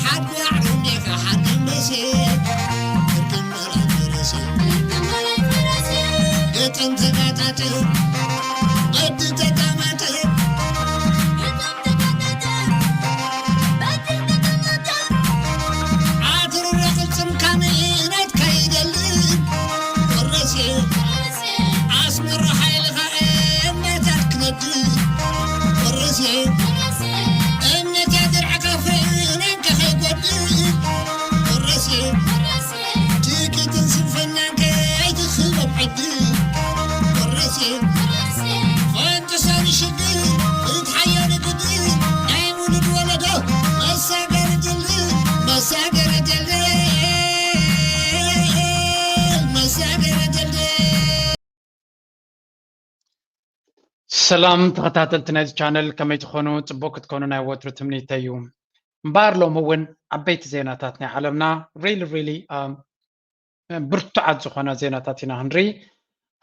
ሓድዋዕ እንዴኻ ሓድንበሴ፣ ፍርቅን መላትረሴ፣ ግጥም ተጋጣጥም፣ በዲ ተጋማጥም፣ ኣትርረ ቅልጽም ካሜናት ካይደሊ፣ ወረሴ፣ ኣስመራ ሓይልኻ እምነታት ክነዲ፣ ወረሴ፣ እምነታ ድርዕካ ፍናንካ ከይጎድል፣ ወረሴ፣ ትኪትን ስንፍናን ከይትኽበብ ዕድል፣ ወረሴ፣ ፈንጥሰ ንሽግር፣ እትሓየሉ ግድል፣ ናይ ውሉድ ወለዶ መሳገሪ ድልድል፣ መሳገሪ ድልድል፣ መሳገሪ ድልድል። ሰላም ተኸታተልቲ ናይዚ ቻነል፣ ከመይ ትኾኑ? ጽቡቕ ክትኮኑ ናይ ወትሩ ትምኒተይ እዩ። እምበኣር ሎሚ እውን ዓበይቲ ዜናታት ናይ ዓለምና ሪሊ ሪሊ ብርቱዓት ዝኾና ዜናታት ኢና ክንርኢ።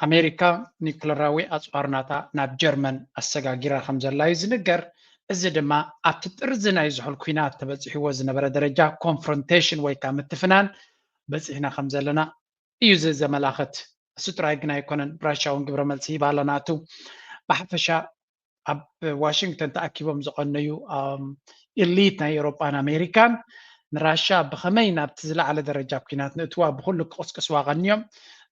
ኣሜሪካ ኒኩለራዊ ኣጽዋር ናታ ናብ ጀርመን ኣሰጋጊራ ከም ዘላ እዩ ዝንገር። እዚ ድማ ኣብቲ ጥርዚ ናይ ዝሑል ኲናት ተበጺሕዎ ዝነበረ ደረጃ ኮንፍሮንቴሽን ወይ ከዓ ምትፍናን በጺሕና ከም ዘለና እዩ እዚ ዘመላኽት። እሱ ጥራይ ግን ኣይኮነን፣ ራሻ እውን ግብረ መልሲ ሂባ ኣላ ናቱ። ብሓፈሻ ኣብ ዋሽንግተን ተኣኪቦም ዝቐነዩ ኢሊት ናይ ኤውሮጳን ኣሜሪካን ንራሻ ብኸመይ ናብቲ ዝለዓለ ደረጃ ኲናት ንእትዋ ብኹሉ ክቕስቅስዋ ቀንዮም።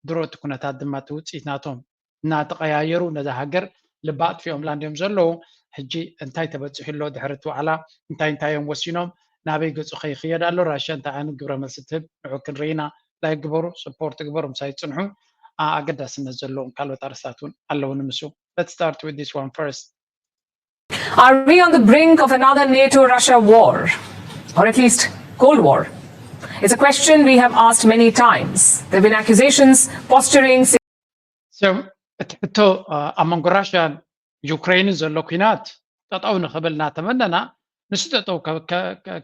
ድሮ እቲ ኩነታት ድማ እቲ ውፅኢት ናቶም እናተቐያየሩ ነዛ ሃገር ልባ ኣጥፊኦምላ እንዲዮም ዘለዉ። ሕጂ እንታይ ተበፂሑ ኣሎ ድሕሪ እቲ ዋዕላ? እንታይ እንታይ እዮም ወሲኖም? ናበይ ገፁ ከይኽየድ ኣሎ? ራሽያ እንታይ ዓይነት ግብረ መልሲ ትህብ? ንዑ ክንርኢ ኢና። ላይክ ግበሩ፣ ሰፖርት ግበሩ፣ ምሳይ ፅንሑ። ኣ-፣ ኣገዳስነት ዘለዎም ካልኦት ኣርስታት እውን ኣለዉ ንምሱ። Let's start with this one first. Are we on the brink of another NATO Russia war? Or at least Cold War? It's a question we have asked many times. There have been accusations, posturing, So እቲ ሕቶ ኣብ መንጎ ራሽያን ዩክሬንን ዘሎ ኲናት ጠጠው ንኽብል እናተመነና ንሱ ጠጠው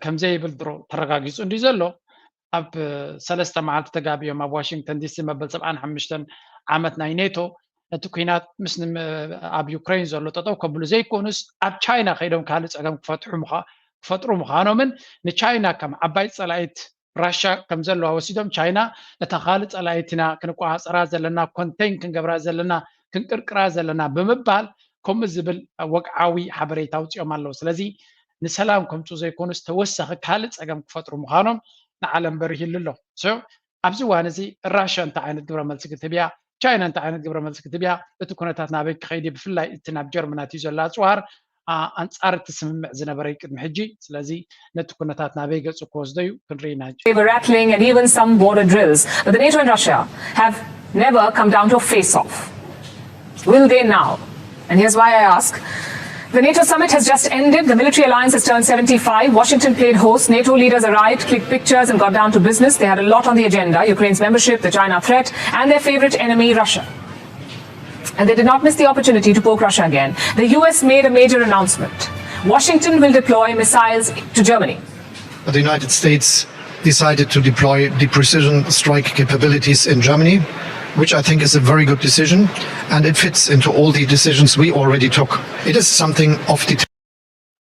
ከምዘይብል ድሮ ተረጋጊፁ እንዲ ዘሎ ኣብ ሰለስተ መዓልቲ ተጋቢኦም ኣብ ዋሽንግተን ዲሲ መበል ሰብዓን ሓሙሽተን ዓመት ናይ ኔቶ ነቲ ኲናት ምስ ኣብ ዩክሬን ዘሎ ጠጠው ከብሉ ዘይኮኑስ ኣብ ቻይና ከይዶም ካልእ ፀገም ክፈትሑ ክፈጥሩ ምዃኖምን ንቻይና ከም ዓባይ ፀላኢት ራሻ ከም ዘለዋ ወሲዶም ቻይና እታ ካልእ ፀላኢትና ክንቆፃፀራ ዘለና ኮንቴን ክንገብራ ዘለና ክንቅርቅራ ዘለና ብምባል ከምኡ ዝብል ወግዓዊ ሓበሬታ ኣውፂኦም ኣለዉ። ስለዚ ንሰላም ከምፅኡ ዘይኮኑስ ተወሳኺ ካልእ ፀገም ክፈጥሩ ምዃኖም ንዓለም በሪሂሉ ኣሎ። ኣብዚ እዋን እዚ ራሻ እንታይ ዓይነት ግብረ መልሲ ክትህብ እያ? ቻይና እንታይ ዓይነት ግብረ መልሲ ክትህብ እያ? እቲ ኩነታት ናበይ ክኸይድ እዩ? ብፍላይ እቲ ናብ ጀርመን ኣትዩ ዘሎ ኣፅዋር ኣንፃር እቲ ስምምዕ ዝነበረ እዩ ቅድሚ ሕጂ። ስለዚ ነቲ ኩነታት ናበይ ገፁ ክወስዶ እዩ ክንርኢ ኢና። They were rattling and even some border drills. But the NATO and Russia have never come down to a face-off. Will they now? And here's why I ask. The NATO summit has just ended. The military alliance has turned seventy-five. Washington played host. NATO leaders arrived, clicked pictures, and got down to business. They had a lot on the agenda: Ukraine's membership, the China threat, and their favorite enemy, Russia. And they did not miss the opportunity to poke Russia again. The U S made a major announcement. Washington will deploy missiles to Germany. The United States decided to deploy the precision strike capabilities in Germany, which I think is a very good decision, and it fits into all the decisions we already took. It is something of the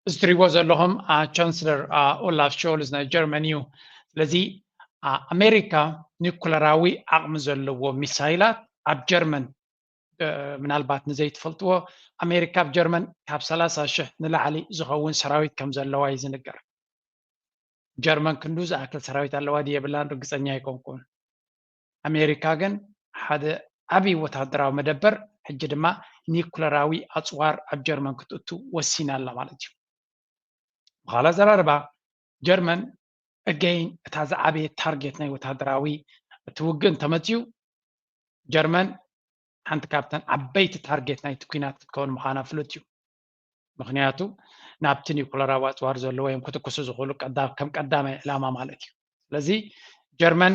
እዚ ትሪእዎ ዘለኹም ቻንስለር ኦላፍ ሾልዝ ናይ ጀርመን እዩ። ስለዚ ኣሜሪካ ኒኩለራዊ ዓቕሚ ዘለዎ ሚሳይላት ኣብ ጀርመን ምናልባት ንዘይትፈልጥዎ ኣሜሪካ ኣብ ጀርመን ካብ ሰላሳ ሽሕ ንላዕሊ ዝኸውን ሰራዊት ከም ዘለዋ እዩ ዝንገር። ጀርመን ክንዱ ዝኣክል ሰራዊት ኣለዋ ድዩ የብላን ርግፀኛ ኣይኮንኩን። ኣሜሪካ ግን ሓደ ዓብዪ ወታደራዊ መደበር ሕጂ ድማ ኒኩለራዊ ኣፅዋር ኣብ ጀርመን ክትእቱ ወሲና ኣላ ማለት እዩ። ብኻልእ ኣዘራርባ ጀርመን again እታ ዝዓበየት ታርጌት ናይ ወታደራዊ እቲ ውግእ እንተመፅዩ ጀርመን ሓንቲ ካብተን ዓበይቲ ታርጌት ናይቲ ኲናት ክትከውን ምዃና ፍሉጥ እዩ። ምኽንያቱ ናብቲ ኒኩለራዊ ኣፅዋር ዘለዎ እዮም ክትኩሱ ዝኽእሉ ከም ቀዳማይ ዕላማ ማለት እዩ። ስለዚ ጀርመን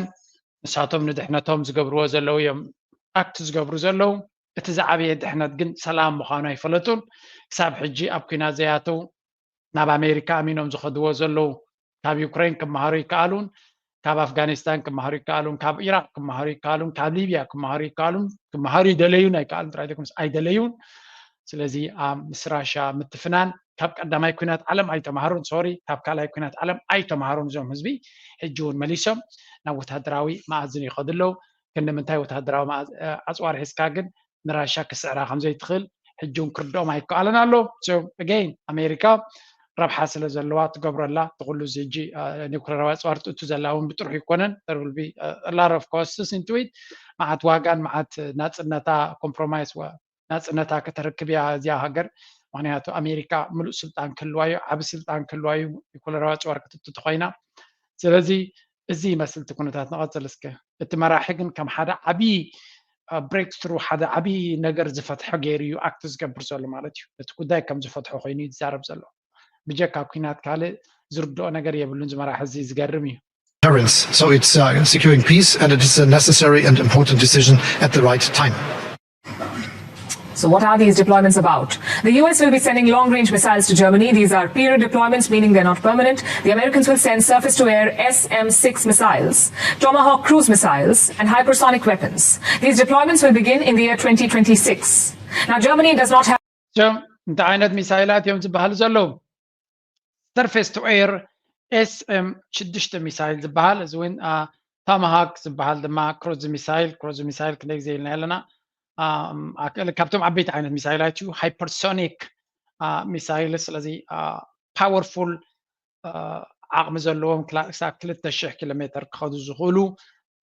ንሳቶም ንድሕነቶም ዝገብርዎ ዘለዉ እዮም ኣክት ዝገብሩ ዘለዉ። እቲ ዝዓበየ ድሕነት ግን ሰላም ምዃኑ ኣይፈለጡን። ክሳብ ሕጂ ኣብ ኲናት ዘይኣተዉ ናብ ኣሜሪካ ኣሚኖም ዝኸድዎ ዘለዉ ካብ ዩክሬን ክመሃሩ ይከኣሉን ካብ ኣፍጋኒስታን ክመሃሩ ይከኣሉን ካብ ኢራቅ ክመሃሩ ይከኣሉን ካብ ሊብያ ክመሃሩ ይከኣሉን ክመሃሩ ይደለዩን ኣይከኣሉን ጥራይ ዘይኮነስ ኣይደለዩን። ስለዚ ኣብ ምስ ራሻ ምትፍናን ካብ ቀዳማይ ኩናት ዓለም ኣይተማሃሩን፣ ሶሪ፣ ካብ ካልኣይ ኩናት ዓለም ኣይተማሃሩን እዞም ህዝቢ። ሕጂ እውን መሊሶም ናብ ወታደራዊ መኣዝን ይኸዱ ኣለዉ። ክንዲ ምንታይ ወታደራዊ ኣፅዋር ሒዝካ ግን ንራሻ ክስዕራ ከምዘይትኽእል ሕጂ እውን ክርድኦም ኣይከኣለን ኣሎ። ኣገይን ኣሜሪካ ረብሓ ስለ ዘለዋ ትገብረላ ትኩሉ እዚ ሕጂ ኒኩለራዊ ኣፅዋር ትእቱ ዘላ እውን ብጥርሑ ይኮነን። ተርብልቢ ላር ኦፍ ኮስትስ ኢንትዊት መዓት ዋጋን መዓት ናፅነታ ኮምፕሮማይስ ናፅነታ ከተረክብ እያ እዚኣ ሃገር። ምክንያቱ ኣሜሪካ ምሉእ ስልጣን ክህልዋዩ ዓብ ስልጣን ክህልዋዩ ኒኩለራዊ ኣፅዋር ክትእቱ ተኮይና። ስለዚ እዚ ይመስል እቲ ኩነታት። ንቐፅል እስከ። እቲ መራሒ ግን ከም ሓደ ዓብዪ ብሬክትሩ ሓደ ዓብዪ ነገር ዝፈትሐ ገይሩ እዩ ኣክት ዝገብር ዘሎ ማለት እዩ። እቲ ጉዳይ ከም ዝፈትሖ ኮይኑ እዩ ዝዛረብ ዘሎ። ብጀካ ኩናት ካልእ ዝርድኦ ነገር የብሉን ዝመራሒ እዚ። ዝገርም እዩ። Deterrence. So it's uh, securing peace, and it is a necessary and important decision at the right time. So what are these deployments about? The U S will be sending long-range missiles to Germany. These are period deployments, meaning they're not permanent. The Americans will send surface-to-air S M six missiles, Tomahawk cruise missiles, and hypersonic weapons. These deployments will begin in the year twenty twenty-six. Now, Germany does not have እዞም እንታይ ዓይነት ሚሳይላት እዮም ዝበሃሉ ዘለዉ? Surface to air S M ሽዱሽተ ሚሳይል ዝበሃል፣ እዚ እውን ታማሃክ ዝበሃል ድማ ክሩዝ ሚሳይል። ክሩዝ ሚሳይል ክንደይ ግዜ ኢልና ኣለና? ካብቶም ዓበይቲ ዓይነት ሚሳይላት እዩ። ሃይፐርሶኒክ ሚሳይል፣ ስለዚ ፓወርፉል ዓቕሚ ዘለዎም ክሳብ ክልተ ሽሕ ኪሎ ሜተር ክኸዱ ዝኽእሉ፣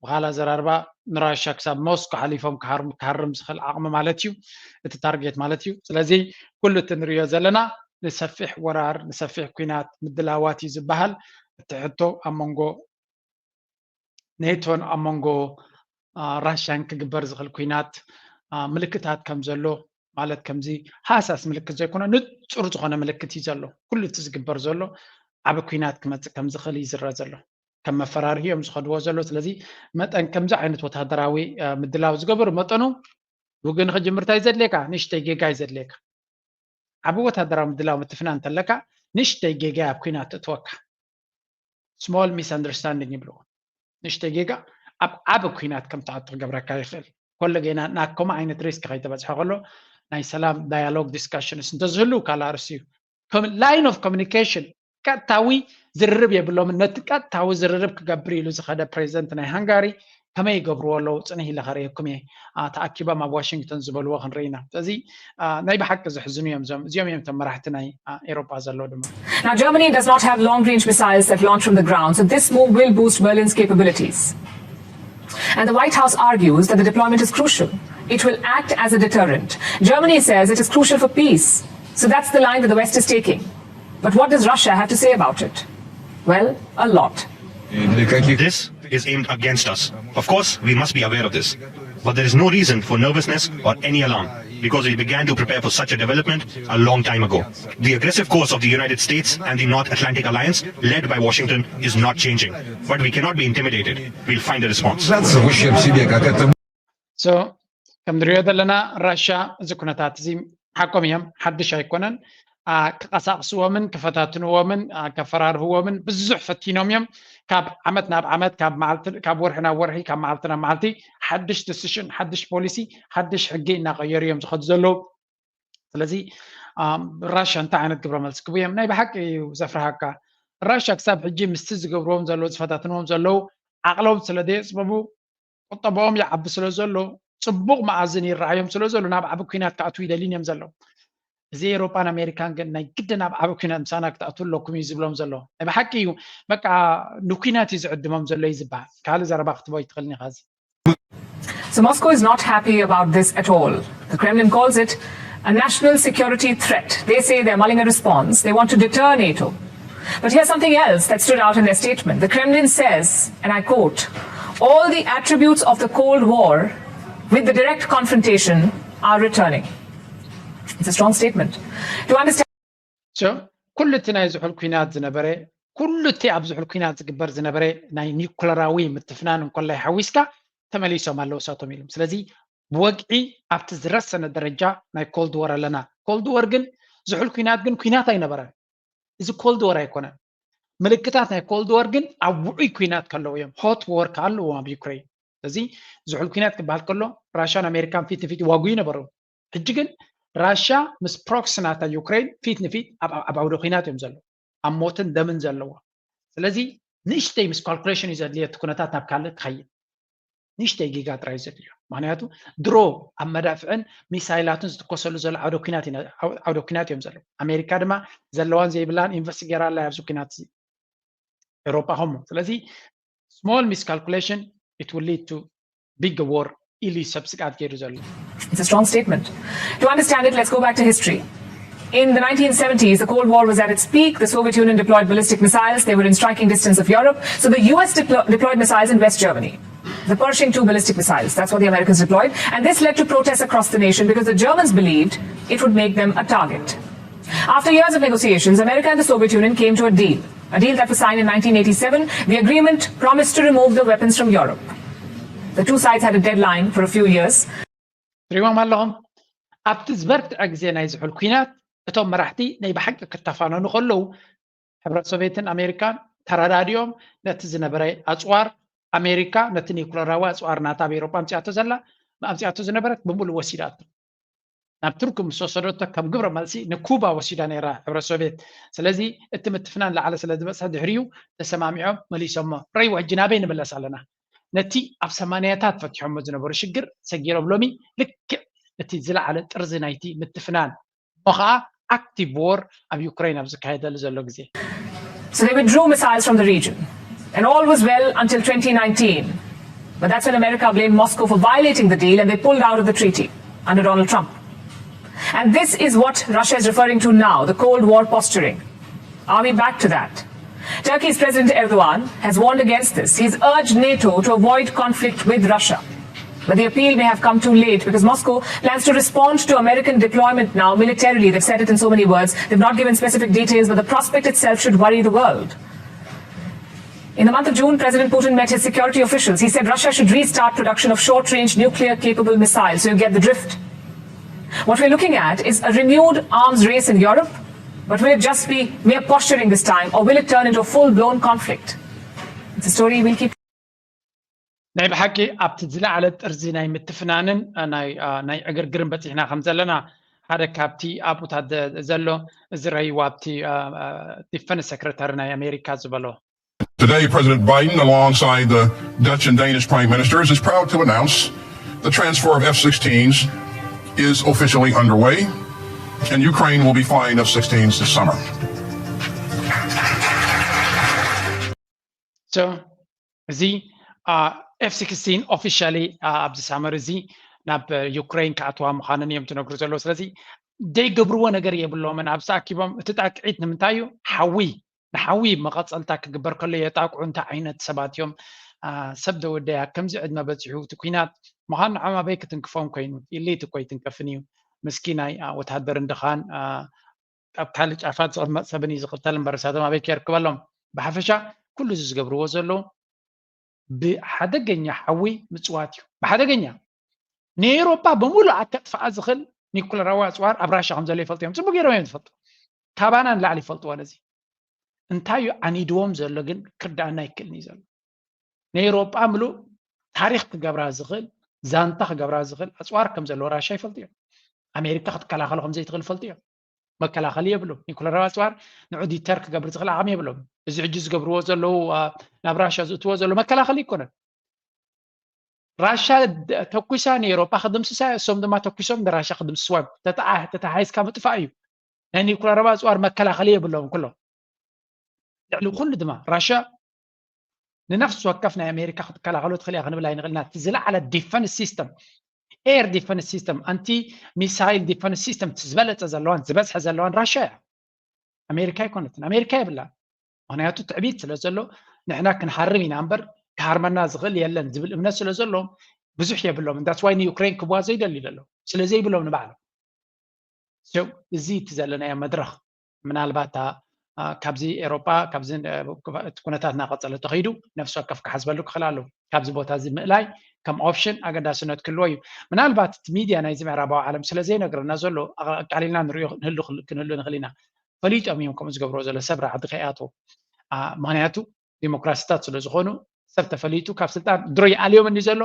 ብኻላ ዘራርባ ንራሻ ክሳብ ሞስኮ ሓሊፎም ክሃርም ዝኽእል ዓቕሚ ማለት እዩ፣ እቲ ታርጌት ማለት እዩ። ስለዚ ኩሉ እቲ ንሪኦ ዘለና ንሰፊሕ ወራር፣ ንሰፊሕ ኩናት ምድላዋት እዩ ዝበሃል። እቲ ሕቶ ኣብ መንጎ ኔቶን ኣብ መንጎ ራሽያን ክግበር ዝኽእል ኩናት ምልክታት ከም ዘሎ፣ ማለት ከምዚ ሃሳስ ምልክት ዘይኮነ ንጹር ዝኾነ ምልክት እዩ ዘሎ። ኩሉ እቲ ዝግበር ዘሎ ዓቢ ኩናት ክመጽእ ከም ዝኽእል እዩ ዝረአ ዘሎ። ከም መፈራርሂ እዮም ዝኸድዎ ዘሎ። ስለዚ መጠን ከምዚ ዓይነት ወታደራዊ ምድላው ዝገበሩ መጠኑ ውግእ ንክጅምር እንታይ ዘድልየካ? ንእሽተይ ጌጋ እዩ ዘድልየካ። ዓቢ ወታደራዊ ምድላው ምትፍና እንተለካ ንእሽተይ ጌጋ ኣብ ኩናት ትእትወካ። Small misunderstanding ይብልዎ። ንእሽተይ ጌጋ ኣብ ዓቢ ኩናት ከም ትኣቱ ክገብረካ ይኽእል። ኮሎ ጌና ናብ ከምኡ ዓይነት ሪስክ ከይተበፅሐ ከሎ ናይ ሰላም ዳያሎግ ዲስካሽንስ እንተዝህሉ ካልእ ኣርእስቲ እዩ። ላይን ኦፍ ኮሚኒኬሽን ቀጥታዊ ዝርርብ የብሎምን። ነቲ ቀጥታዊ ዝርርብ ክገብር ኢሉ ዝኸደ ፕሬዚደንት ናይ ሃንጋሪ ከመይ ይገብርዎ ኣለዉ? ፅንሕ ኢለ ከርእየኩም እየ። ተኣኪቦም ኣብ ዋሽንግተን ዝበልዎ ክንርኢ ኢና። ስለዚ ናይ ብሓቂ ዘሕዝኑ እዮም። እዚኦም እዮም እቶም መራሕቲ ናይ ኤሮጳ ዘለዉ ድማ። Now, Germany does not have long-range missiles that launch from the ground, so this move will boost Berlin's capabilities. And the White House argues that the deployment is crucial. It will act as a deterrent. Germany says it is crucial for peace. So that's the line that the West is taking. But what does Russia have to say about it? Well, a lot. This is aimed against us. Of course, we must be aware of this. But there is no reason for nervousness or any alarm, because we began to prepare for such a development a long time ago. The aggressive course of the United States and the North Atlantic Alliance, led by Washington, is not changing. But we cannot be intimidated. We'll find a response. So ከም ንሪኦ ዘለና ራሻ እዚ ኩነታት እዚ ሓቆም እዮም፣ ሓድሽ ኣይኮነን። ክቀሳቕስዎምን ክፈታትንዎምን ከፈራርህዎምን ብዙሕ ፈቲኖም እዮም። ካብ ዓመት ናብ ዓመት፣ ካብ ወርሒ ናብ ወርሒ፣ ካብ መዓልቲ ናብ መዓልቲ ሓድሽ ዲሲሽን፣ ሓድሽ ፖሊሲ፣ ሓድሽ ሕጊ እናቐየሩ እዮም ዝኸዱ ዘለዉ። ስለዚ ራሻ እንታይ ዓይነት ግብረ መልሲ ክቡ እዮም? ናይ ብሓቂ እዩ ዘፍርሃካ። ራሻ ክሳብ ሕጂ ምስቲ ዝገብርዎም ዘለዉ፣ ዝፈታትንዎም ዘለዉ ዓቕሎም ስለ ዘየፅበቡ፣ ቁጠባኦም ይዓቢ ስለ ዘሎ፣ ፅቡቕ መኣዝን ይረኣዮም ስለ ዘሎ ናብ ዓቢ ኩናት ክኣትዉ ይደልዩን እዮም ዘለዉ። እዚ ኤሮጳን ኣሜሪካን ግን ናይ ግድን ኣብ ዓቢ ኩናት ምሳና ክትኣትዉ ኣለኩም እዩ ዝብሎም ዘሎ። ናይ ብሓቂ እዩ በቃ ንኩናት እዩ ዝዕድሞም ዘሎ እዩ ዝበሃል። ካልእ ዘረባ ክትቦ ኣይትኽእልን ኢኻ። እዚ So Moscow is not happy about this at all. The Kremlin calls it a national security threat. They say they're mulling a response. They want to deter NATO. But here's something else that stood out in their statement. The Kremlin says, and I quote, "All the attributes of the Cold War with the direct confrontation are returning." It's a strong statement. To understand ኩሉ እቲ ናይ ዝሑል ኩናት ዝነበረ፣ ኩሉ እቲ ኣብ ዝሑል ኩናት ዝግበር ዝነበረ ናይ ኒኩለራዊ ምትፍናን እንኮላይ ሓዊስካ ተመሊሶም ኣለዉ እሳቶም ኢሎም። ስለዚ ብወግዒ ኣብቲ ዝረሰነ ደረጃ ናይ ኮልድ ወር ኣለና። ኮልድ ወር ግን ዝሑል ኩናት ግን ኩናት ኣይነበረን። እዚ ኮልድ ወር ኣይኮነን። ምልክታት ናይ ኮልድ ወር ግን ኣብ ውዑይ ኩናት ከለዉ እዮም። ሆት ወር ከኣ ኣለዎም ኣብ ዩክሬን። ስለዚ ዝሑል ኩናት ክበሃል ከሎ ራሻን ኣሜሪካን ፊት ንፊት ይዋጉ ይነበሩ። ሕጂ ግን ራሽያ ምስ ፕሮክሲ ናታ ዩክሬን ፊት ንፊት ኣብ ዓውደ ኩናት እዮም ዘለዉ፣ ኣብ ሞትን ደምን ዘለዋ። ስለዚ ንእሽተይ ምስ ካልኩሌሽን እዩ ዘድልየ እቲ ኩነታት ናብ ካልእ ክኸይድ። ንእሽተይ ጊጋ ጥራይ እዩ ዘድልዮ። ምክንያቱ ድሮ ኣብ መዳፍዕን ሚሳይላትን ዝትኮሰሉ ዘሎ ዓውደ ኩናት እዮም ዘለዉ። ኣሜሪካ ድማ ዘለዋን ዘይብላን ኢንቨስት ገይራ ኣላ ኣብዚ ኩናት እዚ። ኤሮፓ ከምኡ። ስለዚ small miscalculation, it will lead to big war ኢሉ እዩ ሰብ ስግኣት ገይሩ ዘሎ። It's a strong statement. To understand it, let's go back to history. In the nineteen seventies, the Cold War was at its peak. The Soviet Union deployed ballistic missiles. They were in striking distance of Europe. So the U S deplo- deployed missiles in West Germany, the Pershing two ballistic missiles. That's what the Americans deployed. And this led to protests across the nation because the Germans believed it would make them a target. After years of negotiations, America and the Soviet Union came to a deal, a deal that was signed in nineteen eighty-seven. The agreement promised to remove the weapons from Europe. The two sides had a deadline for a few years. ትሪእዎም ኣለኹም። ኣብቲ ዝበርትዐ ግዜ ናይ ዝሑል ኩናት እቶም መራሕቲ ናይ ብሓቂ ክተፋነኑ ከለዉ፣ ሕብረት ሶቪየትን ኣሜሪካን ተረዳዲኦም ነቲ ዝነበረ ኣፅዋር ኣሜሪካ፣ ነቲ ኒኩለራዊ ኣፅዋር ናታ ኣብ ኤሮጳ ኣምፂኣቶ ዘላ ኣምፂኣቶ ዝነበረት ብምሉእ ወሲዳቶ። ናብ ቱርኪ ምስ ወሰደቶ ከም ግብረ መልሲ ንኩባ ወሲዳ ነይራ ሕብረት ሶቪየት። ስለዚ እቲ ምትፍናን ላዕለ ስለ ዝበፅሐ ድሕሪኡ ተሰማሚዖም መሊሶሞ። ረይዎ ሕጂ ናበይ ንምለስ ኣለና? ነቲ ኣብ ሰማንያታት ፈቲሖሞ ዝነበሩ ሽግር ሰጊሮም ሎሚ ልክዕ እቲ ዝለዓለ ጥርዚ ናይቲ ምትፍናን እሞ ከዓ ኣክቲቭ ዎር ኣብ ዩክሬን ኣብ ዝካየደሉ ዘሎ ግዜ። So they withdrew missiles from the region, and all was well until twenty nineteen. But that's when America blamed Moscow for violating the deal and they pulled out of the treaty under Donald Trump. And this is what Russia is referring to now, the Cold War posturing. Are we back to that? Turkey's President Erdogan has warned against this. He's urged NATO to avoid conflict with Russia. But the appeal may have come too late because Moscow plans to respond to American deployment now militarily. They've said it in so many words. They've not given specific details, but the prospect itself should worry the world. In the month of June, President Putin met his security officials. He said Russia should restart production of short-range nuclear-capable missiles. So you get the drift. What we're looking at is a renewed arms race in Europe, but will it just be mere posturing this time, or will it turn into a full-blown conflict? It's a story we'll keep. ናይ ብሓቂ ኣብቲ ዝለዓለ ጥርዚ ናይ ምትፍናንን ናይ ዕግርግርን በፂሕና ከም ዘለና ሓደ ካብቲ ኣብኡታት ዘሎ እዚ ረይዋ ኣብቲ ዲፈንስ ሰክረታሪ ናይ ኣሜሪካ ዝበሎ። Today, President Biden, alongside the Dutch and Danish Prime Ministers, is proud to announce the transfer of F sixteens is officially underway, and Ukraine will be flying F sixteens this summer. So, እዚ ኤፍ ሲክስቲን ኦፊሻሊ ኣብዚ ሳመር እዚ ናብ ዩክሬን ክኣትዋ ምዃነን እዮም ትነግሩ ዘለዉ። ስለዚ ዘይገብርዎ ነገር የብሎምን። ኣብዚ ኣኪቦም እቲ ጣቅዒት ንምንታይ እዩ? ሓዊ ንሓዊ መቐፀልታ ክግበር ከሎ የጣቅዑ። እንታይ ዓይነት ሰባት እዮም? ሰብ ደወደያ ከምዚ ዕድመ በፂሑ እቲ ኩናት ምዃን ንዖም ኣበይ ክትንክፎም ኮይኑ? ኢሊት እኮ ኣይትንከፍን እዩ። ምስኪናይ ወታደርን ድኻን ኣብ ካልእ ጫፋት ዝቕመጥ ሰብን እዩ ዝቕተል እምበር እሳቶም ኣበይ ከየርክበሎም? ብሓፈሻ ኩሉ እዚ ዝገብርዎ ዘለዉ ብሓደገኛ ሓዊ ምፅዋት እዩ። ብሓደገኛ ንኤውሮጳ ብምሉእ ኣከጥፍኣ ዝኽእል ኒኩለራዊ ኣፅዋር ኣብ ራሻ ከም ዘሎ ይፈልጡ እዮም። ፅቡቅ ገይሮም እዮም ዝፈልጡ። ካባና ንላዕሊ ይፈልጥዎ ነዚ። እንታይ እዩ ዓኒድዎም ዘሎ ግን ክርዳኣና ኣይክእልን እዩ ዘሎ። ንኤውሮጳ ምሉእ ታሪክ ክገብራ ዝኽእል ዛንታ ክገብራ ዝኽእል ኣፅዋር ከም ዘለዎ ራሻ ይፈልጡ እዮም። ኣሜሪካ ክትከላኸሎ ከም ዘይትኽእል ይፈልጡ እዮም። መከላኸሊ የብሎም። ኒኩለራዊ ኣፅዋር ንዑ ዲተር ክገብር ዝኽእል ዓቕሚ የብሎም። እዚ ሕጂ ዝገብርዎ ዘለዉ ናብ ራሻ ዝእትዎ ዘሎ መከላኸሊ ኣይኮነን። ራሻ ተኩሳ ንኤውሮጳ ክድምስሳ እሶም ድማ ተኩሶም ንራሻ ክድምስስዋ ተተሓሒዝካ ምጥፋእ እዩ። ናይ ኒኩለራዊ ኣፅዋር መከላኸሊ የብሎም ኩሎም። ልዕሊ ኩሉ ድማ ራሻ ንነፍሲ ወከፍ ናይ ኣሜሪካ ክትከላኸሎ ትኽእል እያ ክንብል ኣይንኽእልና። እቲ ዝለዓለ ዲፈንስ ሲስተም ኤር ዲፈንስ ሲስተም ኣንቲ ሚሳይል ዲፈንስ ሲስተም ዝበለፀ ዘለዋን ዝበዝሐ ዘለዋን ራሻ እያ። ኣሜሪካ ኣይኮነትን። ኣሜሪካ የብላ። ምክንያቱ ትዕቢት ስለ ዘሎ ንሕና ክንሃርም ኢና እምበር ክሃርመና ዝኽእል የለን ዝብል እምነት ስለ ዘለዎም ብዙሕ የብሎም። እንዳስ ዋይ ንዩክሬን ክብዋ ዘይደልዩ ዘለዉ ስለ ዘይብሎም ንባዕሎም እዚ እቲ ዘለናዮ መድረኽ ምናልባት ካብዚ ኤሮጳ ካብዚ እቲ ኩነታት እናቐፀለ ተኸይዱ ነፍሲ ወከፍ ክሓስበሉ ክኽእል ኣለዎ። ካብዚ ቦታ እዚ ምእላይ ከም ኦፕሽን ኣገዳስነት ክህልዎ እዩ። ምናልባት እቲ ሚድያ ናይዚ ምዕራባዊ ዓለም ስለ ዘይነግረና ዘሎ ኣቃሊልና ንሪኦ ክንህሉ ንኽእል ኢና። ፈሊጦም እዮም ከምኡ ዝገብርዎ ዘሎ ሰብ ራዕዲ ከይኣትዎ። ምክንያቱ ዲሞክራሲታት ስለ ዝኾኑ ሰብ ተፈሊጡ ካብ ስልጣን ድሮ ይኣልዮም እንዲ ዘሎ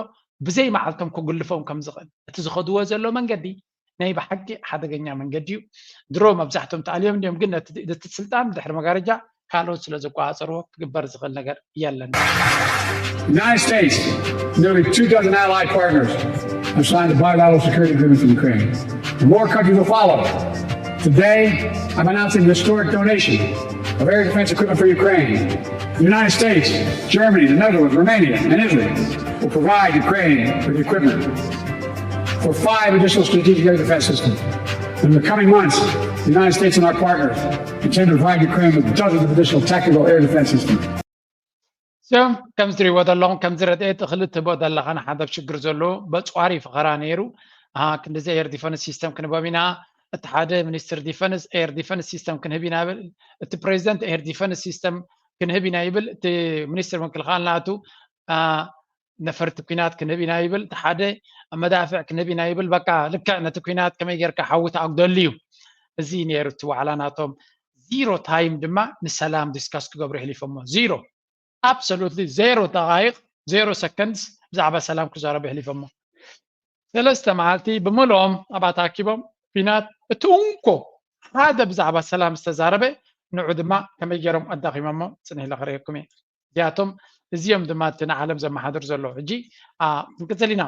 ብዘይ መዓልቶም ክጉልፎም ከም ዝኽእል እቲ ዝኸድዎ ዘሎ መንገዲ ናይ ብሓቂ ሓደገኛ መንገዲ እዩ። ድሮ መብዛሕቶም ተኣልዮም እንዲዮም፣ ግን ነቲ ስልጣን ድሕሪ መጋረጃ ካልኦት ስለ ዝቆፃፀርዎ ክግበር ዝኽእል ነገር የለን። United States, nearly two dozen allied partners have signed a bilateral security agreement with Ukraine. And more countries will follow. Today, I'm announcing a historic donation of air defense equipment for Ukraine. The United States, Germany, the Netherlands, Romania, and Italy will provide Ukraine with equipment for five additional strategic air defense systems. In the coming months, the United States and our partners intend to provide Ukraine with dozens of additional tactical air defense systems. So ከምዚ ትሪእዎ ዘለኹም ከምዚ ረድኤት እኽሊ ትህቦ ዘለኻ ንሓንሳብ ሽግር ዘለዎ በፅዋሪ ፈኸራ ነይሩ። ክንድዚ air defense system ክንህቦም ኢና፣ እቲ ሓደ ሚኒስትር defense air defense system ክንህብ ኢና ይብል፣ እቲ ፕሬዚደንት air defense system ክንህብ ኢና ይብል፣ እቲ ሚኒስትር ምክልኻል ናቱ ነፈርቲ ኲናት ክንህብ ኢና ይብል፣ እቲ ሓደ መዳፍዕ ክንህብ ኢና ይብል። በቃ ልክዕ ነቲ ኲናት ከመይ ጌርካ ሓዊ ተኣጉደሉ እዩ። እዚ ነይሩ እቲ ዋዕላ ናቶም። ዚሮ ታይም ድማ ንሰላም ዲስካስ ክገብሩ የሕሊፎሞ። ዚሮ፣ absolutely ዜሮ ደቃይቕ፣ ዜሮ ሰከንድስ ብዛዕባ ሰላም ክዛረቡ የሕሊፎሞ። ሰለስተ መዓልቲ ብምልኦም ኣብኣ ተኣኪቦም ኲናት፣ እቲ እንኮ ሓደ ብዛዕባ ሰላም ዝተዛረበ ንዑ ድማ ከመይ ገይሮም ኣዳኺሞሞ ጽንሕ ኢለ ክርእየኩም እየ። እዚኣቶም እዚኦም ድማ እቲ ንዓለም ዘመሓድር ዘሎ። ሕጂ ክንቅጽል ኢና።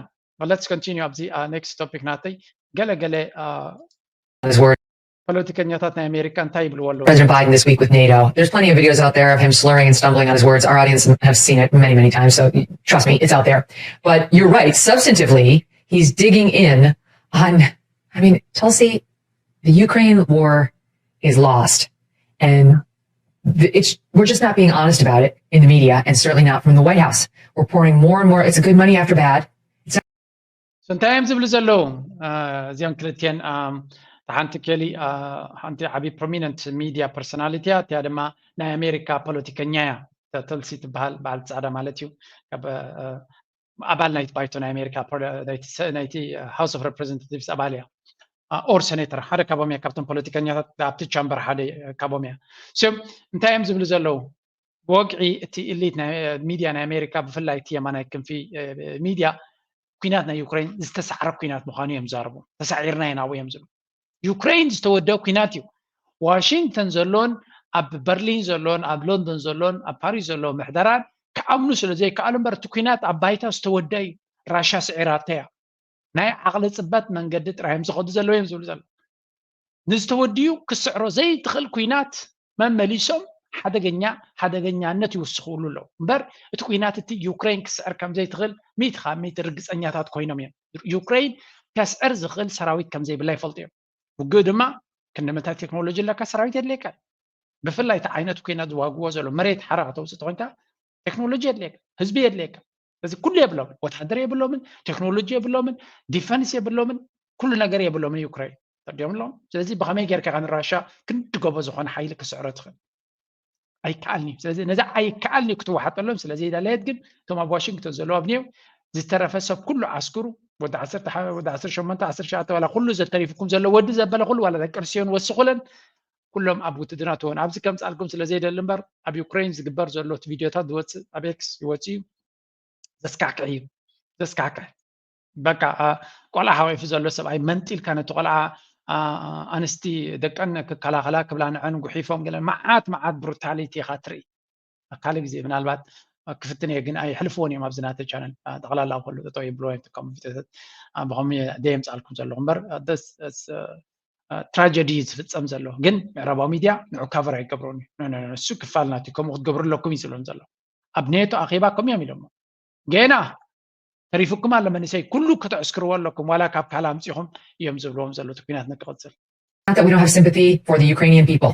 Let's continue ኣብዚ next topic ናተይ ገለ ገለ ፖለቲከኛታት ናይ ኣሜሪካ እንታይ ይብልዎ ኣለዉ? President Biden this week with NATO. There's plenty of videos out there of him slurring and stumbling on his words. Our audience have seen it many, many times, so trust me, it's out there. But you're right. Substantively, he's digging in on, I mean, Tulsi, the Ukraine war is lost. And it's we're just not being honest about it in the media, and certainly not from the White House. We're pouring more and more. It's a good money after bad. እንታይ እዮም ዝብሉ ዘለዉ እዚኦም ክልቲኤን? ሓንቲ ኬሊ ሓንቲ ዓብዪ ፕሮሚነንት ሚድያ ፐርሶናሊቲ እያ። እቲኣ ድማ ናይ ኣሜሪካ ፖለቲከኛ እያ። ተልሲ ትበሃል በዓል ፃዕዳ ማለት እዩ። ኣባል ናይቲ ባይቶ ናይ ኣሜሪካ ናይቲ ሃውስ ኦፍ ሬፕሬዘንታቲቭስ ኣባል እያ። ኦር ሴኔተር ሓደ ካቦም እያ። ካብቶም ፖለቲከኛታት ኣብቲ ቻምበር ሓደ ካቦም እያ። ም እንታይ እዮም ዝብሉ ዘለዉ? ብወግዒ እቲ ኢሊት ሚድያ ናይ ኣሜሪካ ብፍላይ እቲ የማናይ ክንፊ ሚድያ ኲናት ናይ ዩክሬን ዝተሳዕረ ኲናት ምዃኑ እዮም ዛረቡ። ተሳዒርና ኢና ናብኡ እዮም ዝብሉ። ዩክሬን ዝተወደአ ኲናት እዩ። ዋሽንግተን ዘሎን ኣብ በርሊን ዘሎን ኣብ ሎንዶን ዘሎን ኣብ ፓሪስ ዘለዉ ምሕደራን ክኣምኑ ስለ ዘይከኣሉ እምበር እቲ ኲናት ኣብ ባይታ ዝተወደአ እዩ። ራሻ ስዒራቶ እያ። ናይ ዓቕሊ ፅበት መንገዲ ጥራይ እዮም ዝኸዱ ዘለዉ እዮም ዝብሉ ዘለዉ። ንዝተወድዩ ክስዕሮ ዘይትኽእል ኲናት መመሊሶም ሓደገኛ ሓደገኛነት ይውስኽሉ ኣለዉ እምበር እቲ ኲናት እቲ ዩክሬን ክስዕር ከም ዘይትኽእል ሚእቲ ካብ ሚእቲ ርግፀኛታት ኮይኖም እዮም። ዩክሬን ከስዕር ዝኽእል ሰራዊት ከም ዘይብላ ይፈልጡ እዮም። ውግእ ድማ ክንዲ ምንታይ ቴክኖሎጂ ኣለካ ሰራዊት የድልየካ። ብፍላይ እቲ ዓይነት ኲናት ዝዋግዎ ዘሎ መሬት ሓራ ከተውፅእ ተኮይንካ ቴክኖሎጂ የድልየካ፣ ህዝቢ የድልየካ። ስለዚ ኩሉ የብሎምን፣ ወታደር የብሎምን፣ ቴክኖሎጂ የብሎምን፣ ዲፈንስ የብሎምን፣ ኩሉ ነገር የብሎምን ዩክሬን ተዲኦም ኣለዎም። ስለዚ ብኸመይ ጌርካ ኢኻ ንራሻ ክንዲ ጎቦ ዝኾነ ሓይሊ ክስዕሮ ትኽእል? ኣይከኣልን እዩ። ስለዚ ነዚ ኣይከኣልን እዩ ክትወሓጠሎም ስለ ዘይደለየት ግን እቶም ኣብ ዋሽንግተን ዘለዉ ኣብኒው ዝተረፈ ሰብ ኩሉ ዓስክሩ ወዲ ዓሰርተ ወዲ ዓሰርተ ሸሞንተ ዓሰርተ ሸውዓተ ዋላ ኩሉ ዘተሪፍኩም ዘሎ ወዲ ዘበለ ኩሉ ዋላ ደቂ ኣንስትዮን ወስኹለን ኩሎም ኣብ ውትድርና ትኾኑ። ኣብዚ ከምፃልኩም ስለ ዘይደሊ እምበር ኣብ ዩክሬን ዝግበር ዘሎ እቲ ቪድዮታት ዝወፅእ ኣብ ኤክስ ይወፅእ እዩ። ዘስካሕክሕ እዩ። ዘስካሕክሕ በቃ ቆልዓ ሓቂፉ ዘሎ ሰብኣይ መንጢልካ ነቲ ቆልዓ ኣንስቲ ደቀን ክከላኸላ ክብላ ንዐን ጉሒፎም ገለ መዓት መዓት ብሩታሊቲ ኢኻ ትርኢ። ካልእ ግዜ ምናልባት ክፍትን እየ ግን ኣይሕልፍዎን እዮም ኣብዚ ናተይ ቻነል ጠቕላላ ከሉ ጠጠው የብልዎ እዮም ተካሙ ቪዲዮታት ብኸምኡ እየ ደየምፃልኩም ዘለኹ እምበር ትራጀዲ እዩ ዝፍፀም ዘሎ ግን ምዕራባዊ ሚድያ ንዑ ካቨር ኣይገብሮን እዩ እሱ ክፋል ናት ከምኡ ክትገብሩ ኣለኩም እዩ ዝብሎም ዘሎ ኣብ ኔቶ ኣኼባ ከምኡ እዮም ኢሎሞ ገና ተሪፉኩም ኣሎ መንእሰይ ኩሉ ከተዕስክርዎ ኣለኩም ዋላ ካብ ካል ኣምፂኹም እዮም ዝብልዎም ዘሎ እቲ ኩናት ንክቕፅል Not that we don't have sympathy for the Ukrainian people.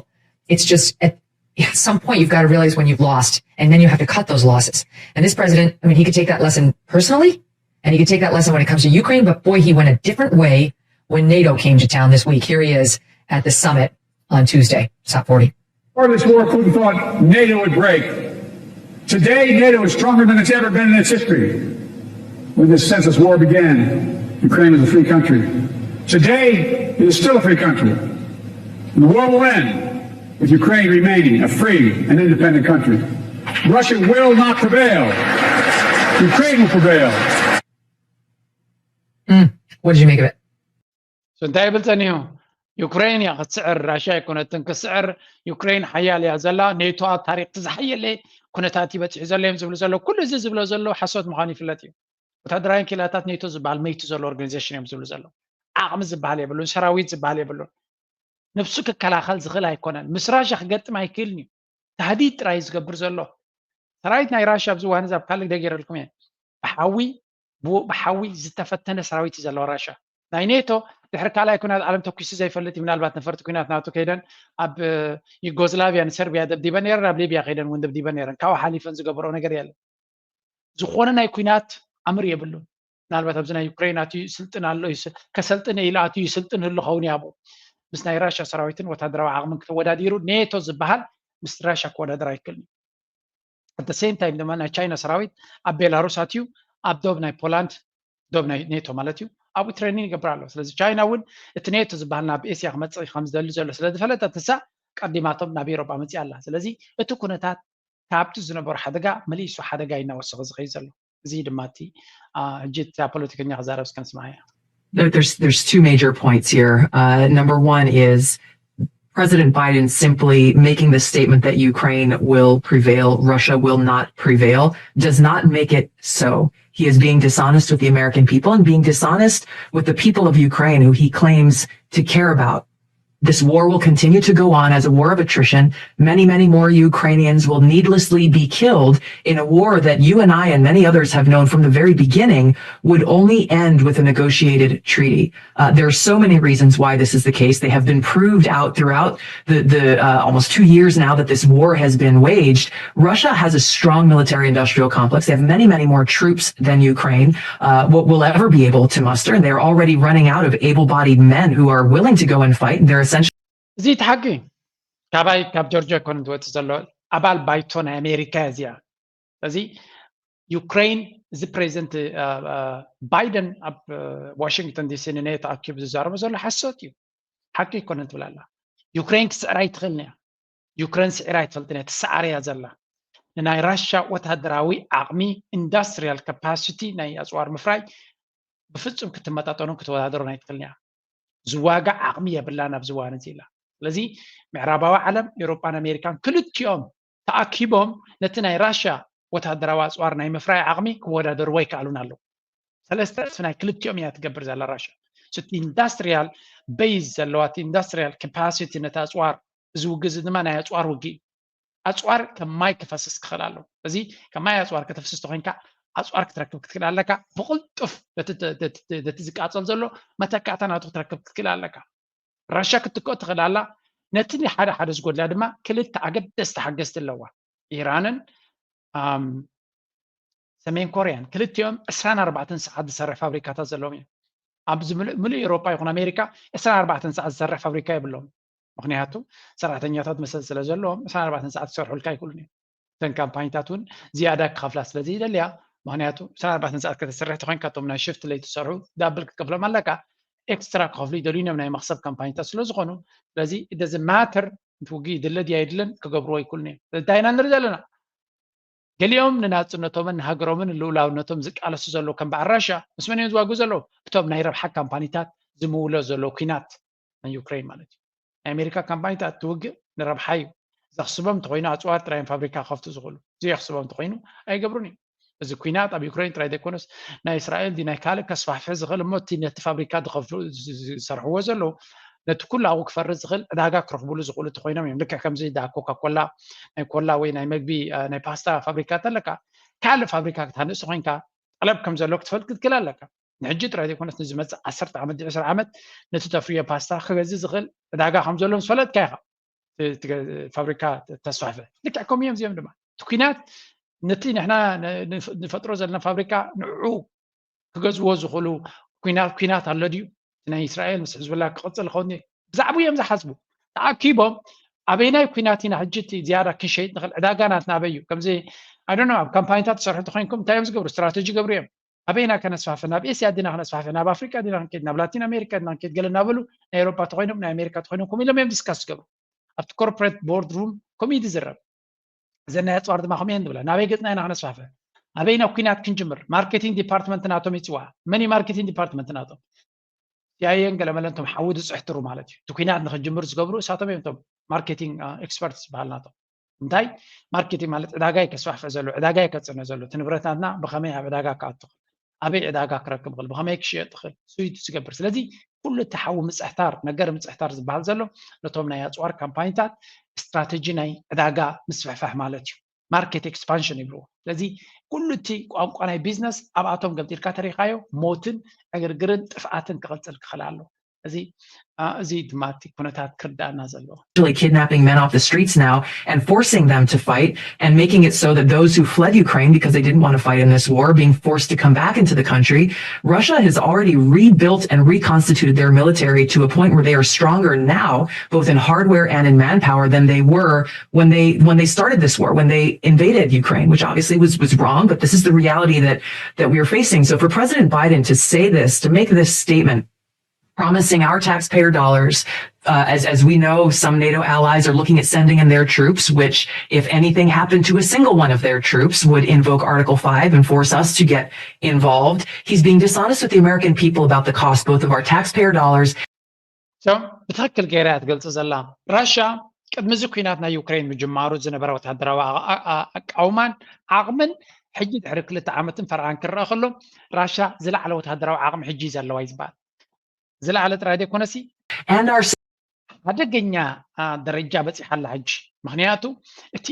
It's just at, at some point you've got to realize when you've lost, and then you have to cut those losses. And this president, I mean, he could take that lesson personally, and he could take that lesson when it comes to Ukraine, but boy, he went a different way when NATO came to town this week. Here he is at the summit on Tuesday, SOT forty. Before this war, Putin thought NATO would break. Today, NATO is stronger than it's ever been in its history. When this senseless war began, Ukraine was a free country. Today, it is still a free country. And the war will end with Ukraine remaining a free and independent country. Russia will not prevail. Ukraine will prevail. Mm. What did you make of it? እንታይ ይብል ጸኒሑ? ዩክሬን እያ ክትስዕር፣ ራሽያ ኣይኮነትን ክትስዕር። ዩክሬን ሓያል እያ ዘላ፣ ኔቶ ኣብ ታሪክ ዝሓየለ ኩነታት ይበፅሑ ዘሎ እዮም ዝብሉ ዘሎ። ኩሉ እዚ ዝብሎ ዘሎ ሓሶት ምዃኑ ይፍለጥ እዩ። ወታደራዊ ክኢላታት ኔቶ ዝበሃል መይቱ ዘሎ ኦርጋኒዜሽን እዮም ዝብሉ ዘሎ። ዓቕሚ ዝበሃል የብሉን፣ ሰራዊት ዝበሃል የብሉን። ነብሱ ክከላኸል ዝኽእል ኣይኮነን። ምስ ራሽያ ክገጥም ኣይክእልን እዩ። ታህዲድ ጥራይ ዝገብር ዘሎ። ሰራዊት ናይ ራሽያ ኣብዚ ዋን ኣብ ካልእ ደገረልኩም እየ። ብሓዊ ብሓዊ ዝተፈተነ ሰራዊት እዩ ዘለዎ ራሽያ። ናይ ኔቶ ድሕሪ ካልኣይ ኩናት ዓለም ተኩሱ ዘይፈልጥ እዩ። ምናልባት ነፈርቲ ኩናት ናቱ ከይደን ኣብ ዩጎዝላቪያ ንሰርቢያ ደብዲበን ነረን፣ ኣብ ሊብያ ከይደን እውን ደብዲበን ነረን። ካብኡ ሓሊፈን ዝገበረኦ ነገር የለን። ዝኾነ ናይ ኩናት ኣምር የብሉን። ምናልባት ኣብዚ ናይ ዩክሬን ኣትዩ ይስልጥን ኣሎ፣ ከሰልጥን ኢሉ ኣትዩ ይስልጥን ህሉ ኸውን ያቡ ምስ ናይ ራሽያ ሰራዊትን ወታደራዊ ዓቕምን ክተወዳዲሩ ኔቶ ዝበሃል ምስ ራሽያ ክወዳደር ኣይክእልን እዩ። ኣት ሴም ታይም ድማ ናይ ቻይና ሰራዊት ኣብ ቤላሩስ ኣትዩ ኣብ ዶብ ናይ ፖላንድ፣ ዶብ ናይ ኔቶ ማለት እዩ፣ ኣብኡ ትሬኒንግ ይገብር ኣሎ። ስለዚ ቻይና እውን እቲ ኔቶ ዝበሃል ናብ ኤስያ ክመፅእ ከም ዝደሊ ዘሎ ስለ ዝፈለጠት ንሳ ቀዲማቶም ናብ ኤሮጳ መፅያ ኣላ። ስለዚ እቲ ኩነታት ካብቲ ዝነበሩ ሓደጋ መሊሱ ሓደጋ እናወሰኸ ዝኸይድ ዘሎ። እዚ ድማ እቲ ሕጂ እታ ፖለቲከኛ ክዛረብ እስከ ንስማዕ እያ። There's there's two major points here. Uh, number one is President Biden simply making the statement that Ukraine will prevail, Russia will not prevail, does not make it so. He is being dishonest with the American people and being dishonest with the people of Ukraine who he claims to care about. This war will continue to go on as a war of attrition. Many, many more Ukrainians will needlessly be killed in a war that you and I and many others have known from the very beginning would only end with a negotiated treaty. Uh, there are so many reasons why this is the case. They have been proved out throughout the, the uh, almost two years now that this war has been waged. Russia has a strong military industrial complex. They have many, many more troops than Ukraine uh, will, will ever be able to muster. And they're already running out of able bodied men who are willing to go and fight. And they're essentially. እዚ እቲ ሓቂ ካባይ ካብ ጆርጆ ኣይኮነን ዝወፅእ ዘሎ፣ ኣባል ባይቶ ናይ ኣሜሪካ እያ እዚኣ። ስለዚ ዩክሬን፣ እዚ ፕሬዚደንት ባይደን ኣብ ዋሽንግተን ዲሲ ንኔቶ ኣኪቡ ዝዛረቦ ዘሎ ሓሶት እዩ፣ ሓቂ ኣይኮነን ትብል ኣላ። ዩክሬን ክትስዕር ኣይትኽእልን እያ። ዩክሬን ስዒራ ኣይትፈልጥን እያ፣ ትሰዓር እያ ዘላ። ንናይ ራሻ ወታደራዊ ዓቕሚ፣ ኢንዳስትሪያል ካፓሲቲ ናይ ኣፅዋር ምፍራይ ብፍፁም ክትመጣጠኖን ክትወዳደሮን ኣይትኽእልን እያ። ዝዋጋእ ዓቕሚ የብላን ኣብዚ እዋን እዚ ኢላ። ስለዚ ምዕራባዊ ዓለም፣ ኤውሮጳን ኣሜሪካን ክልቲኦም ተኣኪቦም ነቲ ናይ ራሽያ ወታደራዊ ኣፅዋር ናይ ምፍራይ ዓቕሚ ክወዳደርዎ ኣይከኣሉን ኣለዉ። ሰለስተ እጥፊ ናይ ክልቲኦም እያ ትገብር ዘላ ራሽያ። እቲ ኢንዳስትሪያል ቤዝ ዘለዋ፣ እቲ ኢንዳስትሪያል ካፓሲቲ ነቲ ኣፅዋር፣ እዚ ውግእ እዚ ድማ ናይ ኣፅዋር ውግእ እዩ። ኣፅዋር ከም ማይ ክፈስስ ክኽእል ኣለዎ። እዚ ከም ማይ ኣፅዋር ከተፍስስ ተኮይንካ ኣፅዋር ክትረክብ ክትክእል ኣለካ። ብቕልጡፍ ነቲ ዝቃፀል ዘሎ መተካእታ ናቱ ክትረክብ ክትክእል ኣለካ። ራሽያ ክትትክኦ ትኽእል ኣላ። ነቲ ሓደ ሓደ ዝጎድላ ድማ ክልተ ኣገደስቲ ሓገዝቲ ኣለዋ። ኢራንን ሰሜን ኮርያን ክልቲኦም ዕስራን ኣርባዕተን ሰዓት ዝሰርሕ ፋብሪካታት ዘለዎም እዮም። ኣብዚ ምሉእ ኤውሮጳ ይኹን ኣሜሪካ ዕስራን ኣርባዕተን ሰዓት ዝሰርሕ ፋብሪካ የብሎም። ምክንያቱ ሰራሕተኛታት መሰል ስለ ዘለዎም ዕስራን ኣርባዕተን ሰዓት ክሰርሑልካ ኣይክእሉን እዮም። እተን ካምፓኒታት እውን ዝያዳ ክኸፍላ ስለ ዘይደልያ፣ ምክንያቱ ዕስራን ኣርባዕተን ሰዓት ከተሰርሕ ተኮይንካ እቶም ናይ ሽፍት ለይቲ ዝሰርሑ ዳብል ክትከፍሎም ኣለካ። ኤክስትራ ክኸፍሉ ይደልዩ እዮም ናይ መክሰብ ካምፓኒታት ስለ ዝኾኑ። ስለዚ ደዚ ማተር እቲ ውግእ ይድለ ድያ ኣይድለን ክገብርዎ ኣይክእሉን እዮም። እንታይ ኢና ንርኢ ዘለና? ገሊኦም ንናጽነቶምን ንሃገሮምን ንልኡላውነቶም ዝቃለሱ ዘለዉ ከም በዓል ራሻ ምስ መን እዮም ዝዋግኡ ዘለዉ? እቶም ናይ ረብሓ ካምፓኒታት ዝምውሎ ዘለዉ ኲናት ናይ ዩክሬን ማለት እዩ። ናይ ኣሜሪካ ካምፓኒታት እቲ ውግእ ንረብሓ እዩ ዘኽስቦም እንተኾይኑ ኣጽዋር ጥራይ እዮም ፋብሪካ ክኸፍቱ ዝኽእሉ። ዘየኽስቦም እንተኾይኑ ኣይገብሩን እዮም። እዚ ኲናት ኣብ ዩክሬን ጥራይ ዘይኮነስ ናይ እስራኤል ድዩ ናይ ካልእ ከስፋሕፍሕ ዝኽእል እሞ እቲ ነቲ ፋብሪካ ዝሰርሕዎ ዘለዉ ነቲ ኩሉ ኣብኡ ክፈርስ ዝኽእል ዕዳጋ ክረኽብሉ ዝኽእሉ እንተኾይኖም እዮም። ልክዕ ከምዚ ዳ ኮካ ኮላ ናይ ኮላ ወይ ናይ መግቢ ናይ ፓስታ ፋብሪካ እንተለካ ካልእ ፋብሪካ ክትሃንጽ ተኾይንካ ጠለብ ከም ዘሎ ክትፈልጥ ክትክእል ኣለካ። ንሕጂ ጥራይ ዘይኮነስ ንዝመጽእ ዓሰርተ ዓመት ዕስራ ዓመት ነቲ ተፍርዮ ፓስታ ክገዝእ ዝኽእል ዕዳጋ ከም ዘሎ ምስ ፈለጥካ ኢኻ ፋብሪካ ተስፋሕፍሕ። ልክዕ ከምኡ እዮም እዚኦም ድማ እቲ ኲናት ነቲ ንሕና ንፈጥሮ ዘለና ፋብሪካ ንዕኡ ክገዝዎ ዝኽእሉ ኲናት ኣሎ ድዩ? ናይ እስራኤል ምስ ሕዝብላ ክቕፅል ይኸውን ድዩ? ብዛዕባ እዮም ዝሓስቡ። ተኣኪቦም ኣበይናይ ኲናት ኢና ሕጂ እቲ ዝያዳ ክንሸይጥ ንኽእል ዕዳጋ ናትና ኣበይ እዩ? ከምዚ ኣይ ዶንት ኖ ኣብ ካምፓኒታት ትሰርሑ ተኾይንኩም እንታይ እዮም ዝገብሩ? ስትራተጂ ይገብሩ እዮም። ኣበይና ከነስፋፍሕ? ናብ ኤስያ ዲና ከነስፋፍሕ? ናብ ኣፍሪቃ ዲና ክንከይድ? ናብ ላቲን ኣሜሪካ ዲና ክንከይድ? ገለ እናበሉ ናይ ኤውሮፓ ተኾይኖም ናይ ኣሜሪካ ተኾይኖም ከምኡ ኢሎም እዮም ዲስካስ ዝገብሩ። ኣብቲ ኮርፖሬት ቦርድ ሩም ከምኡ እዩ ዝዝረብ። እዘን ናይ ኣፅዋር ድማ ከምኡ እየን ዝብላ። ናበይ ገፅና ኢና ክነስፋፍሕ? ኣበይ ናብ ኲናት ክንጅምር? ማርኬቲንግ ዲፓርትመንት ናቶም ይፅዋዕ። መን እዩ ማርኬቲንግ ዲፓርትመንት ናቶም? ሲኣይኤን ገለመለን እቶም ሓዊ ዝፅሕትሩ ማለት እዩ። እቲ ኩናት ንክጅምር ዝገብሩ እሳቶም እዮም፣ እቶም ማርኬቲንግ ኤክስፐርትስ ዝበሃል ናቶም። እንታይ ማርኬቲንግ ማለት? ዕዳጋ እዩ ከስፋሕፍሕ ዘሎ፣ ዕዳጋ እዩ ከፅዕኖ ዘሎ። እቲ ንብረታትና ብኸመይ ኣብ ዕዳጋ ክኣቱ ይኽእል፣ ኣበይ ዕዳጋ ክረክብ ይኽእል፣ ብኸመይ ክሽየጥ ይኽእል፣ እሱ እዩ ዝገብር። ስለዚ ኩሉ እቲ ሓዊ ምፅሕታር፣ ነገር ምፅሕታር ዝበሃል ዘሎ ነቶም ናይ ኣፅዋር ካምፓኒታት ስትራተጂ ናይ ዕዳጋ ምስፍሕፋሕ ማለት እዩ። ማርኬት ኤክስፓንሽን ይብልዎ። ስለዚ ኩሉ እቲ ቋንቋ ናይ ቢዝነስ ኣብኣቶም ገምጢልካ ተሪኻዮ ሞትን ዕግርግርን ጥፍኣትን ክቕፅል ክኽእል ኣሎ። እዚ አ፣ እዚ ድማ እቲ ኩነታት ክርዳእና ዘለዎ። Actually kidnapping men off the streets now and forcing them to fight and making it so that those who fled Ukraine because they didn't want to fight in this war are being forced to come back into the country. Russia has already rebuilt and reconstituted their military to a point where they are stronger now, both in hardware and in manpower, than they were when they when they started this war, when they invaded Ukraine, which obviously was was wrong, but this is the reality that that we are facing. So for President Biden to say this, to make this statement, promising our taxpayer dollars, uh, as, as we know, some NATO allies are looking at sending in their troops, which, if anything happened to a single one of their troops, would invoke Article five and force us to get involved. He's being dishonest with the American people about the cost both of our taxpayer dollars. So ብትኽክል ገይራ እያ ትገልጽ ዘላ። ራሻ ቅድሚ እዚ ኩናት ናይ ዩክሬን ምጅማሩ ዝነበረ ወታደራዊ ኣቃውማን ዓቕምን ሕጂ ድሕሪ ክልተ ዓመትን ፈረቓን ክረአ ከሎ፣ ራሻ ዝለዓለ ወታደራዊ ዓቕሚ ሕጂ እዩ ዘለዋ እዩ ዝበሃል። ዝለዓለ ጥራይ ዘይኮነሲ ሓደገኛ ደረጃ በፂሓ ኣላ ሕጂ። ምክንያቱ እቲ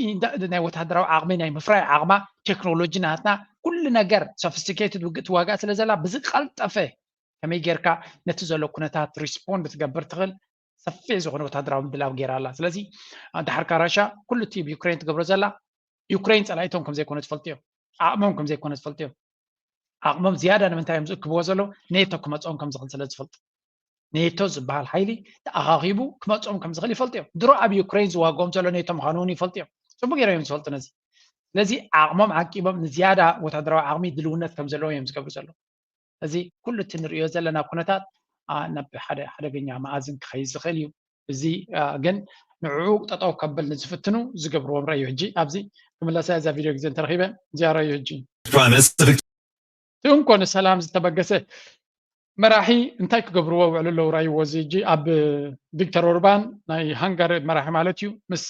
ናይ ወታደራዊ ዓቕሚ ናይ ምፍራይ ዓቕማ፣ ቴክኖሎጂ ናትና ኩሉ ነገር ሶፊስቲኬትድ ውግእ ትዋጋእ ስለ ዘላ ብዝቀልጠፈ ከመይ ጌርካ ነቲ ዘሎ ኩነታት ሪስፖንድ ትገብር ትኽእል ሰፊሕ ዝኾነ ወታደራዊ ምድላው ገይራ ኣላ። ስለዚ ድሓርካ ራሻ ኩሉ እቲ ዩክሬን ትገብሮ ዘላ ዩክሬን ፀላኢቶም ከም ዘይኮነ ትፈልጡ እዮም። ዓቕሞም ከም ዘይኮነ ትፈልጡ እዮም። ዓቕሞም ዝያዳ ንምንታይ እዮም ዝእክብዎ ዘለዉ? ኔቶ ክመፅኦም ከም ዝኽእል ስለ ዝፈልጡ። ኔቶ ዝበሃል ሓይሊ ተኣኻኺቡ ክመፅኦም ከም ዝኽእል ይፈልጡ እዮም። ድሮ ኣብ ዩክሬን ዝዋግኦም ዘሎ ኔቶ ምዃኑ እውን ይፈልጡ እዮም። ፅቡቅ ገይሮም እዮም ዝፈልጡ ነዚ። ስለዚ ዓቕሞም ዓቂቦም ንዝያዳ ወታደራዊ ዓቕሚ ድልውነት ከም ዘለዎም እዮም ዝገብሩ ዘለዉ። እዚ ኩሉ እቲ ንርእዮ ዘለና ኩነታት ናብ ሓደ ሓደገኛ መኣዝን ክኸይድ ዝኽእል እዩ። እዚ ግን ንዕኡ ጠጠው ከብል ንዝፍትኑ ዝገብርዎም ረእዩ። ሕጂ ኣብዚ ክምለሳ እዛ ቪድዮ ግዜ እንተረኺበ እዚኣ ረእዩ። ሕጂ Prime Minister Victor እቲ እንኮ ንሰላም ዝተበገሰ መራሒ እንታይ ክገብርዎ ውዕሉ ኣለዉ ረእይዎ። እዚ ሕጂ ኣብ ቪክተር ኦርባን ናይ ሃንጋሪ መራሒ ማለት እዩ ምስ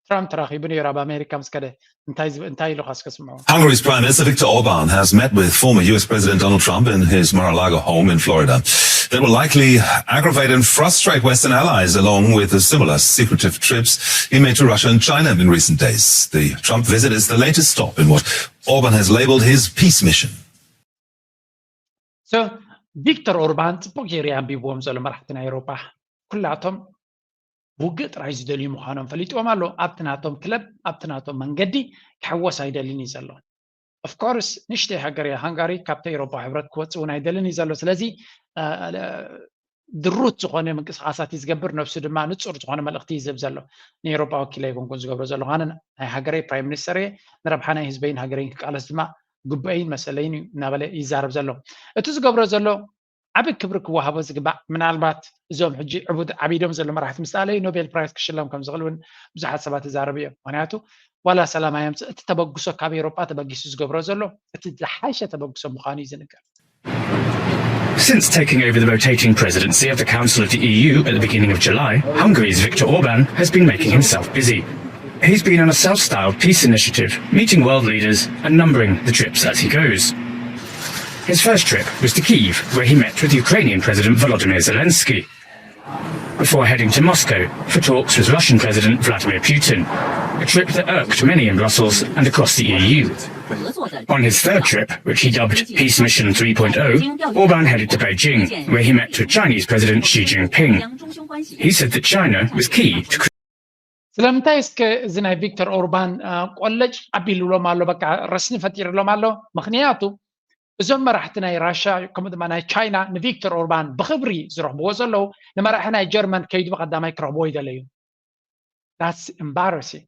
ትራምፕ ተራኺቡ ነይሩ ኣብ ኣሜሪካ ምስ ከደ እንታይ ኢሉ እስከ ስምዑ። Hungary's Prime Minister Viktor Orban has met with former U S President Donald Trump in his Mar-a-Lago home in Florida. That will likely aggravate and frustrate Western allies, along with the similar secretive trips he made to Russia and China in recent days. The Trump visit is the latest stop in what Orban has labeled his peace mission. So ቪክተር ኦርባን ፅቡቅ ገይሩ ኣንቢብዎም ዘሎ መራሕቲ ናይ ኤውሮጳ ኩላቶም ውግእ ጥራይ ዝደልዩ ምዃኖም ፈሊጥዎም ኣሎ። ኣብቲ ናቶም ክለብ ኣብቲ ናቶም መንገዲ ክሕወስ ኣይደልን እዩ ዘሎ። ኦፍኮርስ ንሽተይ ሃገር እያ ሃንጋሪ፣ ካብቲ ኤውሮፓዊ ሕብረት ክወፅእ እውን ኣይደልን እዩ ዘሎ። ስለዚ ድሩት ዝኾነ ምንቅስቃሳት እዩ ዝገብር፣ ነብሱ ድማ ንፁር ዝኾነ መልእኽቲ እዩ ዝህብ ዘሎ። ንኤውሮፓ ወኪለ ኣይኮንኩን ዝገብሮ ዘለኹ፣ ኣነ ናይ ሃገረይ ፕራይም ሚኒስተር እየ፣ ንረብሓ ናይ ህዝበይን ሃገረይን ክቃለስ ድማ ግቡአይን መሰለይን እዩ እናበለ ይዛረብ ዘሎ። እቲ ዝገብሮ ዘሎ ዓቢ ክብሪ ክወሃቦ ዝግባእ፣ ምናልባት እዞም ሕጂ ዕቡድ ዓቢዶም ዘሎ መራሕቲ ምስ ተኣለዩ ኖቤል ፕራይስ ክሽለም ከም ዝኽእል እውን ብዙሓት ሰባት ይዛረቡ እዮም። ምክንያቱ ዋላ ሰላም ኣየምፅእ፣ እቲ ተበግሶ ካብ ኤውሮጳ ተበጊሱ ዝገብሮ ዘሎ እቲ ዝሓሸ ተበግሶ ምዃኑ እዩ ዝንገር። Since taking over the rotating presidency of the Council of the E U at the beginning of July, Hungary's Viktor Orban has been making himself busy. He's been on a self-styled peace initiative, meeting world leaders and numbering the trips as he goes. His first trip was to Kyiv, where he met with Ukrainian President Volodymyr Zelensky, before heading to Moscow for talks with Russian President Vladimir Putin, a trip that irked many in Brussels and across the E U. On his third trip, which he dubbed Peace Mission three point oh, Orban headed to Beijing, where he met with Chinese President Xi Jinping. He said that China was key to ስለምንታይ እስከ እዚ ናይ ቪክተር ኦርባን ቆለጭ ኣቢልሎም ኣሎ፣ በቃ ረስኒ ፈጢርሎም ኣሎ። ምክንያቱ እዞም መራሕቲ ናይ ራሻ ከምኡ ድማ ናይ ቻይና ንቪክተር ኦርባን ብክብሪ ዝረኽብዎ ዘለዉ ንመራሒ ናይ ጀርመን ከይዱ ብቀዳማይ ክረኽብዎ ይደለዩ። That's embarrassing።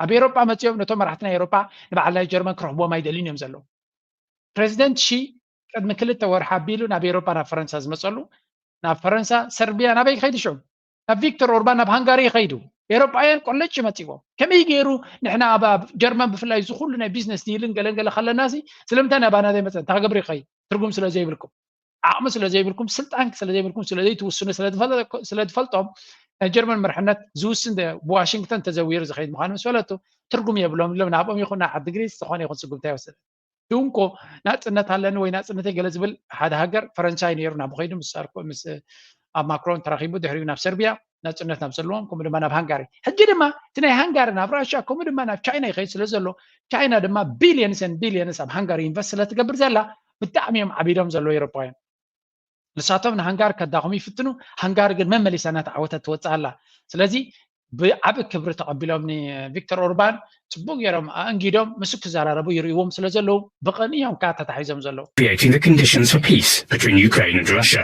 ኣብ ኤሮጳ መፂኦም ነቶም መራሕቲ ናይ ኤሮጳ ንበዓል ናይ ጀርመን ክረኽብዎም ኣይደልዩን እዮም ዘለዉ። ፕሬዚደንት ሺ ቅድሚ ክልተ ወርሒ ኣቢሉ ናብ ኤሮጳ ናብ ፈረንሳ ዝመፀሉ ናብ ፈረንሳ ሰርቢያ ናበይ ይኸይዱ ሽዑ ናብ ቪክተር ኦርባን ናብ ሃንጋሪ ይኸይዱ። ኤሮጳውያን ቆለጭ መፂዎም ከመይ ገይሩ ንሕና ኣብ ጀርመን ብፍላይ እዚ ኩሉ ናይ ቢዝነስ ዲልን ገለን ገለ ከለና ሲ ስለምንታይ ናባና ዘይመፀ እንታይ ክገብር ይኸይድ ትርጉም ስለ ዘይብልኩም ዓቕሚ ስለ ዘይብልኩም፣ ስልጣን ስለ ዘይብልኩም፣ ስለ ዘይትውስኑ ስለ ዝፈለ- ስለ ዝፈልጦም፣ ናይ ጀርመን መርሕነት ዝውስን ደ- ብዋሽንግተን ተዘዊሩ ዝኸይድ ምዃኑ ምስ ፈለጡ፣ ትርጉም የብሎም ኢሎም ናብኦም ይኹን ናብ ዓዲ ግሪስ ዝኾነ ይኹን ስጉምቲ ኣይወሰደን። ድንቆ ናጽነት ኣለኒ ወይ ናጽነተይ ገለ ዝብል ሓደ ሃገር ፈረንሳይ ነይሩ ናብ ኸይዱ ምስ ኣርኮ ምስ ኣብ ማክሮን ተራኺቡ፣ ድሕሪኡ ናብ ሰርቢያ ናጽነት ናብ ዘለዎም፣ ከምኡ ድማ ናብ ሃንጋሪ። ሕጂ ድማ እቲ ናይ ሃንጋሪ ናብ ራሽያ፣ ከምኡ ድማ ናብ ቻይና ይኸይድ ስለ ዘሎ፣ ቻይና ድማ ቢልዮንስ ን ቢልዮንስ ኣብ ሃንጋሪ ኢንቨስት ስለ ትገብር ዘላ፣ ብጣዕሚ እዮም ዓቢዶም ዘለዉ ኤውሮጳውያን። ንሳቶም ንሃንጋሪ ከዳኽሙ ይፍትኑ፣ ሃንጋሪ ግን መመሊሳ ናታ ዓወታት ትወጽእ ኣላ። ስለዚ ብዓቢ ክብሪ ተቐቢሎም ንቪክተር ኦርባን ጽቡቅ ገይሮም ኣእንጊዶም፣ ምስ ክዘራረቡ ይርእዎም ስለ ዘለዉ፣ ብቕንኢ እዮም ከኣ ተታሒዞም ዘለዉ። creating the conditions for peace between Ukraine and Russia.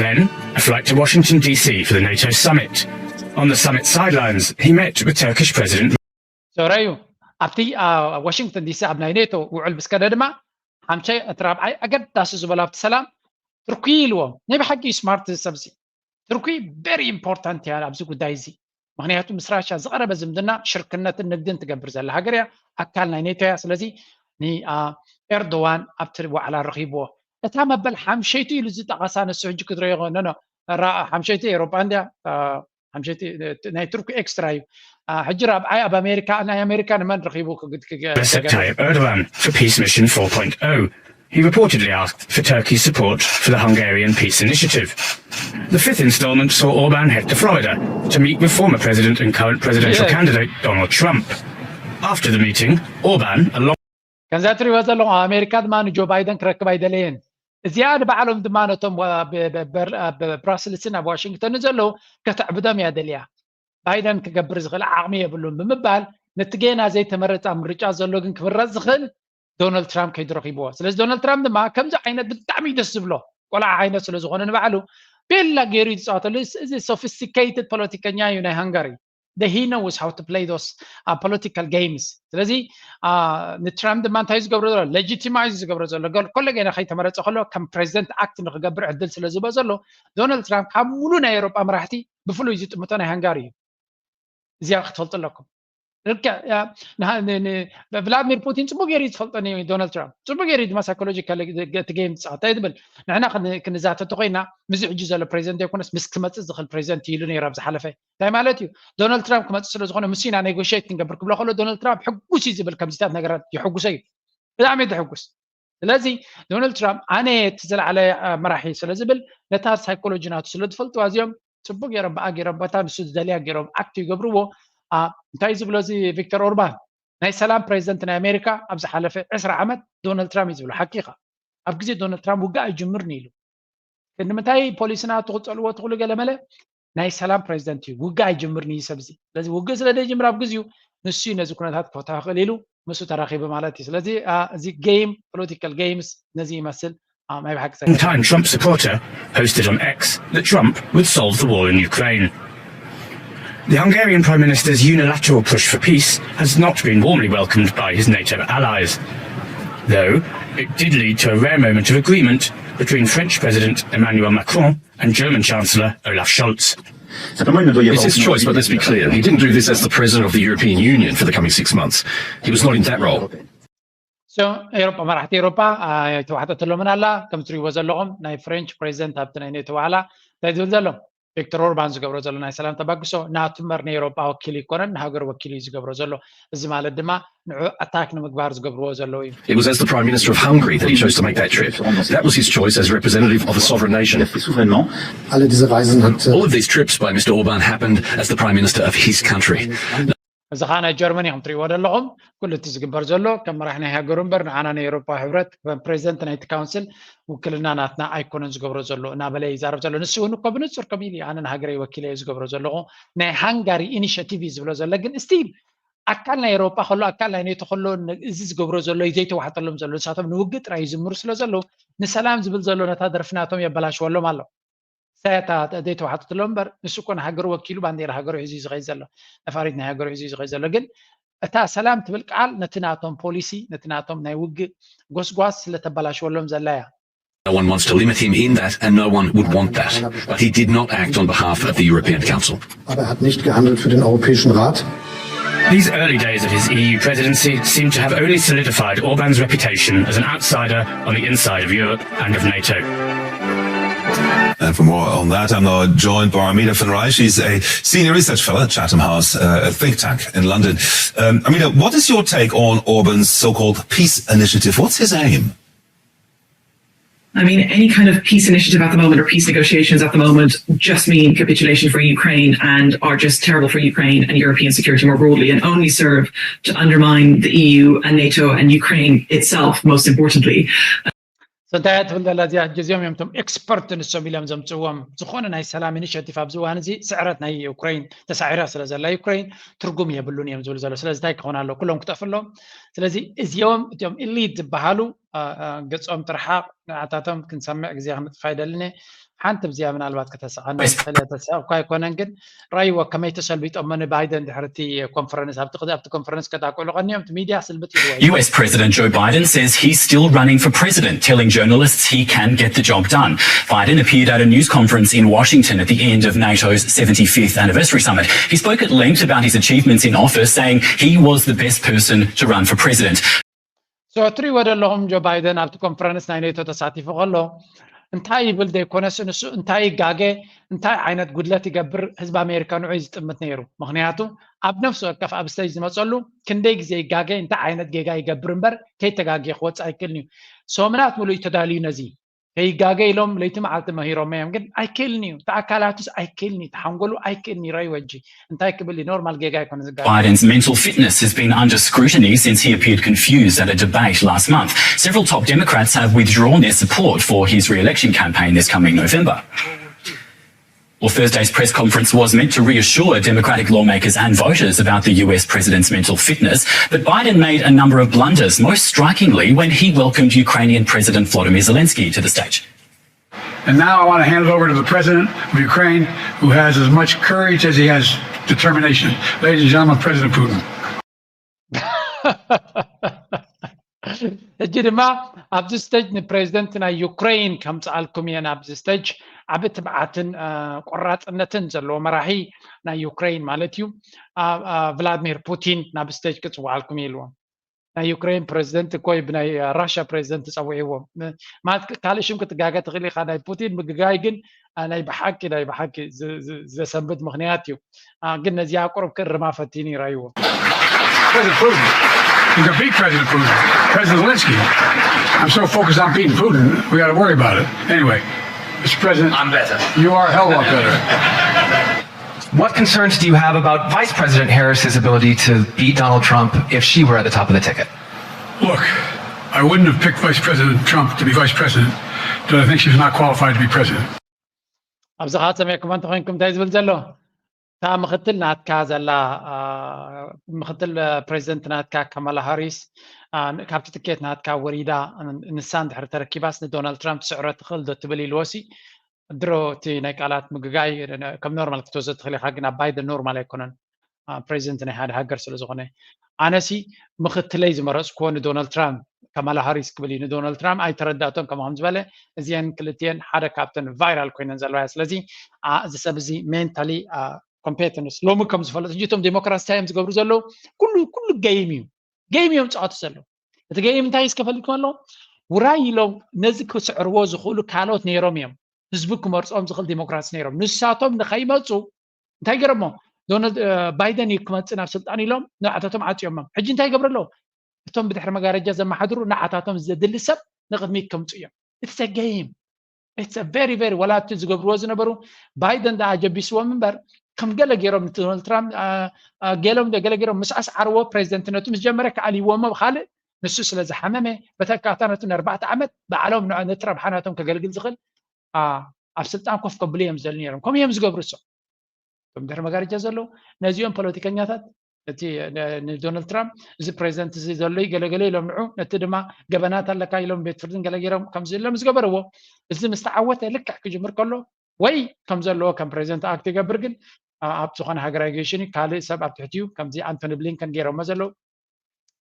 Then, a flight to Washington, D C for the NATO summit. On the summit sidelines, he met with Turkish President ሶረዩ ኣብቲ ዋሽንግተን ዲሲ ኣብ ናይ ኔቶ ውዕል ምስ ከደ ድማ ሓምሻይ እቲ ራብዓይ ኣገዳሲ ዝበሎ ኣብቲ ሰላም፣ ትርኩ ኢልዎም። ናይ ብሓቂ እዩ ስማርት እዚ ሰብ እዚ። ትርኩ very important እያ ኣብዚ ጉዳይ እዚ። ምክንያቱ ምስ ራሽያ ዝቐረበ ዝምድና ሽርክነትን ንግድን ትገብር ዘላ ሃገር እያ። ኣካል ናይ ኔቶ እያ። ስለዚ ንኤርዶዋን ኣብቲ ዋዕላ ረኺብዎ። እታ መበል ሓምሸይቲ ኢሉ ዝጠቐሳ ንሱ ሕጂ ክትረዮ ኖ ሓምሸይቲ ኤሮጳ እንድያ ሓምሸይቲ ናይ ቱርኪ ኤክስትራ እዩ። ሕጂ ራብዓይ ኣብ ኣሜሪካ ናይ ኣሜሪካ ንመን ረኺቡ ክግድ ክገ- Recep Tayyip Erdogan for Peace Mission four point oh. He reportedly asked for Turkey's support for the Hungarian peace initiative. The fifth installment saw Orban head to Florida to meet with former President and current presidential Yeah. candidate Donald Trump. After the meeting, Orban, along ከምዛ ትሪእዎ ዘለኹም ኣብ ኣሜሪካ ድማ ንጆ ባይደን ክረክብ ኣይደለየን። እዚኣ ንባዕሎም ድማ ነቶም ዋ- ብ- ብ- በር- ኣብ ብራስልስን ኣብ ዋሽንግተንን ዘለዉ ከተዕብዶም እያ ደልያ። ባይደን ክገብር ዝኽእል ዓቕሚ የብሉን ብምባል ነቲ ጌና ዘይተመረፀ ኣብ ምርጫ ዘሎ ግን ክምረፅ ዝኽእል ዶናልድ ትራምፕ ከይዱ ረኺብዎ። ስለዚ ዶናልድ ትራምፕ ድማ ከምዚ ዓይነት ብጣዕሚ እዩ ደስ ዝብሎ ቆልዓ ዓይነት ስለ ዝኾነ ንባዕሉ ቤላ ገይሩ እዩ ዝፃወተሉ። እዚ- እዚ ሶፊስቲኬትድ ፖለቲከኛ እዩ ናይ ሃንጋሪ። He knows how to play those political games። ስለዚ ንትራምፕ ድማ እንታይ ዝገብሮ ዘሎ ሌጂቲማይዝ ዝገብሮ ዘሎ ገል- ኮሎ ገና ከይተመረፀ ከሎ ከም ፕሬዚደንት ኣክት ንክገብር ዕድል ስለ ዝህቦ ዘሎ ዶናልድ ትራምፕ ካብ ሙሉ ናይ ኤሮጳ መራሕቲ ብፍሉይ ዝጥምቶ ናይ ሃንጋሪ እዩ። እዚኣ ክትፈልጡ ኣለኩም። ርክዕ ያ- ንሃ- ን- ን- ቭላድሚር ፑቲን ፅቡቅ ገይሩ እዩ ዝፈልጦ ኒ- ዶናልድ ትራምፕ ፅቡቅ ገይሩ እዩ ድማ ሳይኮሎጂካል እቲ ጌም ዝፃወት እንታይ ትብል ንሕና ክን- ክንዛተቶ ኮይና ምዚ ሕጂ ዘሎ ፕሬዚደንት ዘይኮነስ ምስ ክመፅእ ዝኽእል ፕሬዚደንት ኢሉ ነይሩ ኣብ ዝሓለፈ እንታይ ማለት እዩ ዶናልድ ትራምፕ ክመፅእ ስለ ዝኾነ ምስ ኢና ኔጎሽት ክንገብር ክብሎ ከሎ ዶናልድ ትራምፕ ሕጉስ እዩ ዝብል ከምዚታት ነገራት የሕጉሰ እዩ ብጣዕሚ እዩ ዘሕጉስ ስለዚ ዶናልድ ትራምፕ ኣነ እቲ ዝለዓለ መራሒ ስለ ዝብል ነታ ሳይኮሎጂ ናቱ ስለ ዝፈልጥዋ እዚኦም ፅቡቅ ገይሮም ብኣ ገይሮም በታ ንሱ ዝደልያ ገይሮም ኣክት ይገብርዎ እንታይ ዝብሎ እዚ ቪክተር ኦርባን ናይ ሰላም ፕሬዚደንት ናይ ኣሜሪካ ኣብ ዝሓለፈ ዕስራ ዓመት ዶናልድ ትራምፕ እዩ ዝብሎ ሓቂኻ ኣብ ግዜ ዶናልድ ትራምፕ ውግእ ኣይጅምርን ኢሉ ንምንታይ ፖሊሲ ናቱ ክፀልዎ ትኽእሉ ገለ መለ ናይ ሰላም ፕሬዚደንት እዩ ውግእ ኣይጅምርን እዩ ሰብ እዚ ስለዚ ውግእ ስለ ዘይጅምር ኣብ ግዜኡ ንሱ እዩ ነዚ ኩነታት ክፈትሖ ክእል ኢሉ ምስኡ ተራኺቡ ማለት እዩ ስለዚ እዚ ጌም ፖለቲካል ጌምስ ነዚ ይመስል ናይ ብሓቂ Time Trump supporter posted on X that Trump would solve the war in Ukraine. The Hungarian Prime Minister's unilateral push for peace has not been warmly welcomed by his NATO allies, though it did lead to a rare moment of agreement between French President Emmanuel Macron and German Chancellor Olaf Scholz. It's his choice, but let's be clear. He didn't do this as the president of the European Union for the coming six months. He was not in that role. ኤሮጳ መራሕቲ ኤሮጳ ተዋሕጠትሎምን ኣላ ከም ትሪእዎ ዘለኹም ናይ ፍሬንች ፕሬዚደንት ኣብቲ ናይ ኔቶ ዋዕላ እንታይ ዝብል ዘሎ ቪክተር ኦርባን ዝገብሮ ዘሎ ናይ ሰላም ተባግሶ ናቱ እምበር ንኤሮጳ ወኪል ይኮነን ንሃገር ወኪል እዩ ዝገብሮ ዘሎ እዚ ማለት ድማ ንዑ ኣታክ ንምግባር ዝገብርዎ ዘለዉ እዩ It was as the Prime Minister of Hungary that he chose to make that trip. That was his choice as representative of a sovereign nation. Alle diese Reisen hat All of these trips by Mister Orban happened as the Prime Minister of his country. እዚ ከዓ ናይ ጀርመን ኢኹም ትሪእዎ ዘለኹም ኩሉ እቲ ዝግበር ዘሎ ከም መራሕ ናይ ሃገሩ እምበር ንዓና ናይ ኤሮፓ ሕብረት ከም ፕሬዚደንት ናይቲ ካውንስል ውክልና ናትና ኣይኮነን ዝገብሮ ዘሎ እናበለ ይዛረብ ዘሎ ንሱ እውን እኮ ብንፁር ከም ኢሉ ኣነ ንሃገረይ ወኪለ እዩ ዝገብሮ ዘለኹ ናይ ሃንጋሪ ኢኒሽቲቭ እዩ ዝብሎ ዘሎ ግን ስቲል ኣካል ናይ ኤሮፓ ከሎ ኣካል ናይ ኔቶ ከሎ እዚ ዝገብሮ ዘሎ እዩ ዘይተዋሕጠሎም ዘሎ ንሳቶም ንውግእ ጥራይ ይዝምሩ ስለ ዘለዉ ንሰላም ዝብል ዘሎ ነታ ደርፊ ናቶም የበላሽወሎም ኣሎ ሳያታ ዘይተዋሕጠሎም እምበር ንሱ እኮ ንሃገሩ ወኪሉ ባንዴራ ሃገሩ ሒዙ እዩ ዝኸይድ ዘሎ ነፋሪት ናይ ሃገሩ ሒዙ እዩ ዝኸይድ ዘሎ ግን እታ ሰላም ትብል ቃል ነቲ ናቶም ፖሊሲ ነቲ ናቶም ናይ ውግእ ጎስጓስ ስለ ተበላሽወሎም ዘላ እያ No one wants to limit him in that, and no one would want that. But he did not act on behalf of the European Council. Aber er hat nicht gehandelt für den Europäischen Rat. These early days of his E U presidency seem to have only solidified Orban's reputation as an outsider on the inside of Europe and of NATO. And for more on that, I'm now joined by Amina van Rij. She's a senior research fellow at Chatham House, uh, a think tank in London. Um, Amina, what is your take on Orban's so-called peace initiative? What's his aim? I mean, any kind of peace initiative at the moment or peace negotiations at the moment just mean capitulation for Ukraine and are just terrible for Ukraine and European security more broadly and only serve to undermine the E U and NATO and Ukraine itself, most importantly. እንታይ ትብል ዘላ እዚኣ? ሕጂ እዚኦም እዮም እቶም ኤክስፐርት ንሶም ኢሎም ዘምፅዎም። ዝኾነ ናይ ሰላም ኢኒሽቲቭ ኣብዚ እዋን እዚ ስዕረት ናይ ዩክሬን ተሳዒራ ስለ ዘላ ዩክሬን ትርጉም የብሉን እዮም ዝብሉ ዘሎ። ስለዚ እንታይ ክኾን ኣሎ? ኩሎም ክጠፍ ኣለዎም። ስለዚ እዚኦም እቶም ኢሊት ዝበሃሉ ገጾም ትርሓቕ፣ ንዓታቶም ክንሰምዕ ግዜ ክነጥፍ ኣይደልን። ሓንቲ ብዚኣ ምናልባት ከተስቐና ተስሕቕኳ ኣይኮነን፣ ግን ራይዎ ከመይ ተሰልቢጦሞ ንባይደን ድሕርቲ ኮንፈረንስ ኣብቲ ኮንፈረንስ ከዳቅዕሉ ቀኒዮም እቲ ሚድያ ስልብጥ ኢልዎ። U S President Joe Biden says he's still running for president, telling journalists he can get the job done. Biden appeared at a news conference in Washington at the end of NATO's seventy-fifth anniversary summit. He spoke at length about his achievements in office, saying he was the best person to run for president. So እትሪእዎ ዘለኹም ጆ ባይደን ኣብቲ ኮንፈረንስ ናይ ኔቶ ተሳቲፉ ከሎ እንታይ ይብል ዘይኮነስ ንሱ እንታይ ይጋገ እንታይ ዓይነት ጉድለት ይገብር ህዝቢ ኣሜሪካ ንዑ ዝጥምት ነይሩ። ምክንያቱ ኣብ ነፍሲ ወከፍ ኣብ ስቴጅ ዝመፀሉ ክንደይ ግዜ ይጋገ እንታይ ዓይነት ጌጋ ይገብር እምበር ከይተጋገ ክወፅእ ኣይክእልን እዩ። ሰሙናት ሙሉእ እዩ ተዳልዩ ነዚ። ከይጋገ ኢሎም ለይቲ መዓልቲ መሂሮሞ እዮም ግን ኣይክእልን እዩ። እቲ ኣካላቱስ ኣይክእልን እዩ። እቲ ሓንጎሉ ኣይክእልን እዩ። ራይ ወጂ እንታይ ክብል እዩ? ኖርማል ጌጋ ኣይኮነ ዝጋገ። Biden's mental fitness has been under scrutiny since he appeared confused at a debate last month. Several top Democrats have withdrawn their support for his re-election campaign this coming November. Well, Thursday's press conference was meant to reassure Democratic lawmakers and voters about the U S president's mental fitness, but Biden made a number of blunders, most strikingly when he welcomed Ukrainian President Volodymyr Zelensky to the stage. And now I want to hand it over to the president of Ukraine, who has as much courage as he has determination. Ladies and gentlemen, President Putin. ሕጂ ድማ ኣብዚ ስቴጅ ንፕሬዚደንት ናይ ዩክሬን ከምፅኣልኩም እየ። ኣብዚ ስቴጅ ዓቢ ትብዓትን ቆራፅነትን ዘለዎ መራሒ ናይ ዩክሬን ማለት እዩ፣ ቭላድሚር ፑቲን ናብ ስቴጅ ክፅውዓልኩም እየ ኢልዎም። ናይ ዩክሬን ፕሬዚደንት እኮ ብናይ ራሻ ፕሬዚደንት ተፀዊዕዎ ማለት ካልእ ሽም ክትጋገ ትኽእል ኢኻ። ናይ ፑቲን ምግጋይ ግን ናይ ብሓቂ ናይ ብሓቂ ዘሰንብድ ምክንያት እዩ። ግን ነዚኣ ቁሩብ ክእርማ ፈቲኑ ይረኣይዎ። President Putin. You can beat President Putin. President Zelensky. I'm so focused on beating Putin, we got to worry about it. Anyway, Mister President, I'm better. You are a hell of a lot better. What concerns do you have about Vice President Harris's ability to beat Donald Trump if she were at the top of the ticket? Look, I wouldn't have picked Vice President Trump to be vice president, but I think she's not qualified to be president. ኣብዚ ከዓ ሰሚዕኩም እንተኮይንኩም እንታይ ዝብል ዘሎ እታ ምክትል ናትካ ዘላ ምክትል ፕሬዚደንት ናትካ ካማላ ሃሪስ ካብቲ ትኬት ናትካ ወሪዳ ንሳ እንድሕር ተረኪባስ ንዶናልድ ትራምፕ ትስዕሮ ትኽእል ዶ ትብል ኢልዎሲ ድሮ እቲ ናይ ቃላት ምግጋይ ከም ኖርማል ክትወስዶ ትኽእል ኢኻ፣ ግን ኣብ ባይደን ኖርማል ኣይኮነን። ፕሬዚደንት ናይ ሓደ ሃገር ስለ ዝኾነ ኣነሲ ምክትለይ ዝመረፅክዎ ንዶናልድ ትራምፕ ካማላ ሃሪስ ክብል እዩ። ንዶናልድ ትራምፕ ኣይተረዳእቶን ከምኡ ከም ዝበለ እዚአን ክልቲአን ሓደ ካብተን ቫይራል ኮይነን ዘለዋ። ስለዚ እዚ ሰብ እዚ ሜንታሊ ኮምፔተንስ ሎሚ ከም ዝፈለጥ ሕጂ እቶም ዴሞክራት እንታይ እዮም ዝገብሩ ዘለዉ? ኩሉ ኩሉ ገይም እዩ ገይም እዮም ዝፃወቱ ዘለዉ። እቲ ገይም እንታይ እስከፈልጥኩም ኣለዎ? ውራይ ኢሎም ነዚ ክስዕርዎ ዝኽእሉ ካልኦት ነይሮም እዮም። ህዝቢ ክመርፆም ዝኽእል ዴሞክራሲ ነይሮም። ንሳቶም ንኸይመፁ እንታይ ገይሮሞ? ዶናልድ ባይደን እዩ ክመፅእ ናብ ስልጣን ኢሎም ንዓታቶም ዓፅዮሞም። ሕጂ እንታይ ይገብሩ ኣለዉ? እቶም ብድሕሪ መጋረጃ ዘመሓድሩ ንዓታቶም ዘድሊ ሰብ ንቕድሚት ከምፁ እዮም። It's a game. It's a very very ወላ እቲ ዝገብርዎ ዝነበሩ ባይደን ደኣ ጀቢስዎም እምበር ከም ገለ ገይሮም ንዶናልድ ትራምፕ ገሎም ገለ ገይሮም ምስ ኣስዓርዎ ፕሬዚደንትነቱ ምስ ጀመረ ክኣልይዎሞ ብካልእ ንሱ ስለ ዝሓመመ በተካታ ነቱ ንኣርባዕተ ዓመት ባዕሎም ንትራምፕ ሓናቶም ከገልግል ዝኽእል ኣብ ስልጣን ኮፍ ከብሉ እዮም ዝደሊ ነይሮም። ከምኡ እዮም ዝገብሩ እሶም እቶም ድሕሪ መጋረጃ ዘለዉ ነዚኦም ፖለቲከኛታት እቲ ንዶናልድ ትራምፕ እዚ ፕሬዚደንት እዚ ዘሎ ገለገለ ኢሎም ንዑ ነቲ ድማ ገበናት ኣለካ ኢሎም ቤት ፍርድን ገለ ገይሮም ከምዚ ኢሎም ዝገበርዎ እዚ ምስ ተዓወተ ልክዕ ክጅምር ከሎ ወይ ከም ዘለዎ ከም ፕሬዚደንት ኣክት ይገብር ግን ኣብ ዝኾነ ሃገራዊ ገሽን ካልእ ሰብ ኣብ ትሕቲኡ ከምዚ ኣንቶኒ ብሊንከን ገይሮሞ ዘለዉ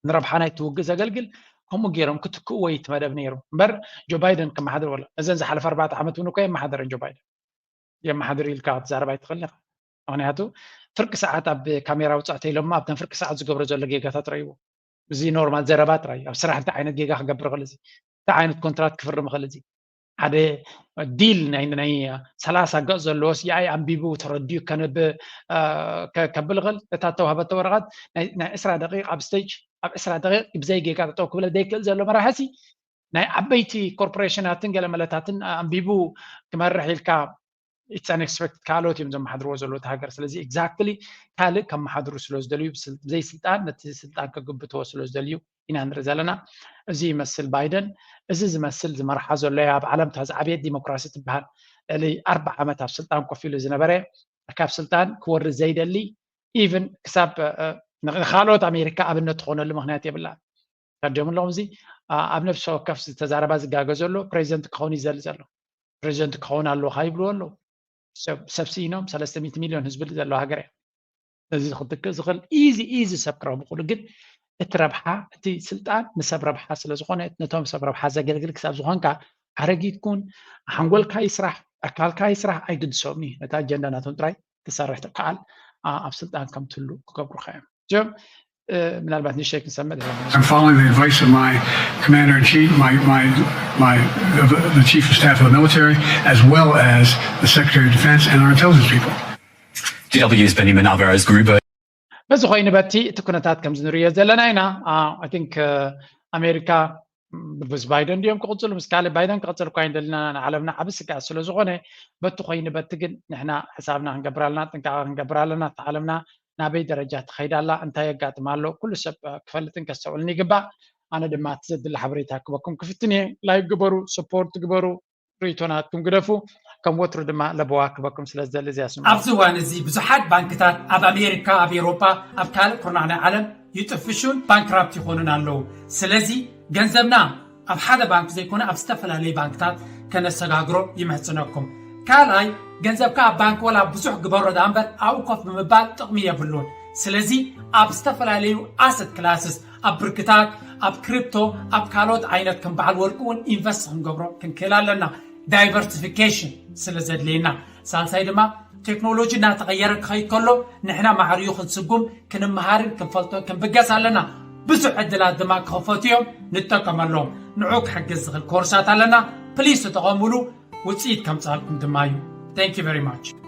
ንረብሓ ናይቲ ውግእ ዘገልግል ከምኡ ገይሮም ክትክእዎ እዩ እቲ መደብ ነይሩ እምበር ጆ ባይደን ከመሓድር ወላ ነዘን ዝሓለፈ ኣርባዕተ ዓመት እውን እኮ የመሓደረን ጆ ባይደን የመሓድር ኢልካ ክትዛረብ ኣይትኽእልን ኢኻ። ምክንያቱ ፍርቂ ሰዓት ኣብ ካሜራ ውፃእ ተኢሎማ ኣብተን ፍርቂ ሰዓት ዝገብሮ ዘሎ ጌጋታት ረይዎ። እዚ ኖርማል ዘረባ ጥራይ። ኣብ ስራሕ እንታይ ዓይነት ጌጋ ክገብር ይኽእል፣ እዚ እንታይ ዓይነት ኮንትራት ክፍርም ይኽእል፣ እዚ ሓደ ዲል ናይ ናይ ሰላሳ ገጽ ዘለዎ ሲኣይ ኣንቢቡ ተረዲኡ ከነብ ከብል ይኽእል። እታ ተዋህበቶ ወረቐት ናይ ዕስራ ደቂቕ ኣብ ስቴጅ ኣብ ዕስራ ደቂቕ ብዘይ ጌጋ ጠጠው ክብል ዘይክእል ዘሎ መራሕሲ ናይ ዓበይቲ ኮርፖሬሽናትን ገለመለታትን ኣንቢቡ ክመርሕ ኢልካ it's unexpected። ካልኦት እዮም ዘመሓድርዎ ዘለዉ እቲ ሃገር። ስለዚ exactly ካልእ ከመሓድሩ ስለ ዝደልዩ ብዘይ ስልጣን ነቲ ስልጣን ከግብትዎ ስለ ዝደልዩ ኢና ንርኢ ዘለና። እዚ ይመስል ባይደን። እዚ ዝመስል ዝመርሓ ዘሎ ኣብ ዓለም እታ ዝዓበየት ዲሞክራሲ ትበሃል ልዕሊ ኣርባ ዓመት ኣብ ስልጣን ኮፍ ኢሉ ዝነበረ ካብ ስልጣን ክወርድ ዘይደሊ ኢቭን ክሳብ ንካልኦት ኣሜሪካ ኣብነት ትኾነሉ ምክንያት የብላ። ተረዲኦም ኣለኹም። እዚ ኣብ ነብሲ ወከፍ ዝተዛረባ ዝጋገ ዘሎ ፕሬዚደንት ክኸውን ይዘሊ ዘሎ ፕሬዚደንት ክኸውን ኣለዎ ይብልዎ ኣለዉ። ሰብ ስኢኖም ሰለስተ ሚእቲ ሚልዮን ህዝቢ ዘለዎ ሃገር እያ። እዚ ክትክእ ዝኽእል ኢዚ ኢዚ ሰብ ክረኽቡ ክእሉ ግን እቲ ረብሓ እቲ ስልጣን ንሰብ ረብሓ ስለ ዝኾነ ነቶም ሰብ ረብሓ ዘገልግል ክሳብ ዝኾንካ ኣረጊት ኩን ሓንጎልካ ይስራሕ ኣካልካ ይስራሕ ኣይግድሶም እዩ። ነቲ ኣጀንዳ ናቶም ጥራይ ክሰርሕ ትከኣል ኣብ ስልጣን ከም ትህሉ ክገብሩካ እዮም። እዚኦም ምናልባት ንእሽተይ ክንሰምዕ I'm following the advice of my commander in chief, my, my, my, the, the chief of staff of the military, as well as the secretary of defense and our intelligence people. D W's Benjamin Alvarez Gruber. በዚ ኮይኑ በቲ እቲ ኩነታት ከምዚ ንሪኦ ዘለና ኢና። I think ኣሜሪካ ምስ ባይደን ድዮም ክቕፅሉ ምስ ካልእ ባይደን ክቕፅል እኳ ይንደልና ንዓለምና ዓብ ስጋት ስለ ዝኾነ በቲ ኮይኑ በቲ ግን ንሕና ሕሳብና ክንገብር ኣለና ጥንቃቐ ክንገብር ኣለና። እቲ ዓለምና ናበይ ደረጃ ትኸይድ ኣላ እንታይ የጋጥም ኣሎ ኩሉ ሰብ ክፈልጥን ከስተውዕልን ይግባእ። ኣነ ድማ እቲ ዘድሊ ሓበሬታ ክበኩም ክፍትን እየ። ላይክ ግበሩ፣ ሰፖርት ግበሩ፣ ርእይቶናትኩም ግደፉ። ከም ወትሩ ድማ ለበዋ ክበኩም ስለ ዝደሊ እዚኣ ስምዑ። ኣብዚ እዋን እዚ ብዙሓት ባንክታት ኣብ ኣሜሪካ፣ ኣብ ኤውሮጳ፣ ኣብ ካልእ ኩርናዕ ናይ ዓለም ይጥፍሹን ባንክራፕት ይኾኑን ኣለዉ። ስለዚ ገንዘብና ኣብ ሓደ ባንክ ዘይኮነ ኣብ ዝተፈላለዩ ባንክታት ከነሰጋግሮ ይምሕጽነኩም። ካልኣይ ገንዘብካ ኣብ ባንክ ወላ ብዙሕ ግበሮ ደኣ እምበር ኣብኡ ኮፍ ብምባል ጥቕሚ የብሉን። ስለዚ ኣብ ዝተፈላለዩ ኣሰት ክላስስ ኣብ ብርክታት ኣብ ክሪፕቶ ኣብ ካልኦት ዓይነት ከም በዓል ወርቂ እውን ኢንቨስት ክንገብሮ ክንክእል ኣለና። ዳይቨርሲፊኬሽን ስለ ዘድልየና ሳልሳይ ድማ ቴክኖሎጂ እናተቐየረ ክኸይድ ከሎ ንሕና ማዕርዩ ክንስጉም ክንመሃርን ክንፈልጦን ክንብገስ ኣለና። ብዙሕ ዕድላት ድማ ክኸፈቱ እዮም ንጠቀመሎም። ንዑ ክሕግዝ ዝኽእል ኮርሳት ኣለና። ፕሊስ ተጠቐሙሉ። ውፅኢት ከምፅኣልኩም ድማ እዩ። Thank you very much.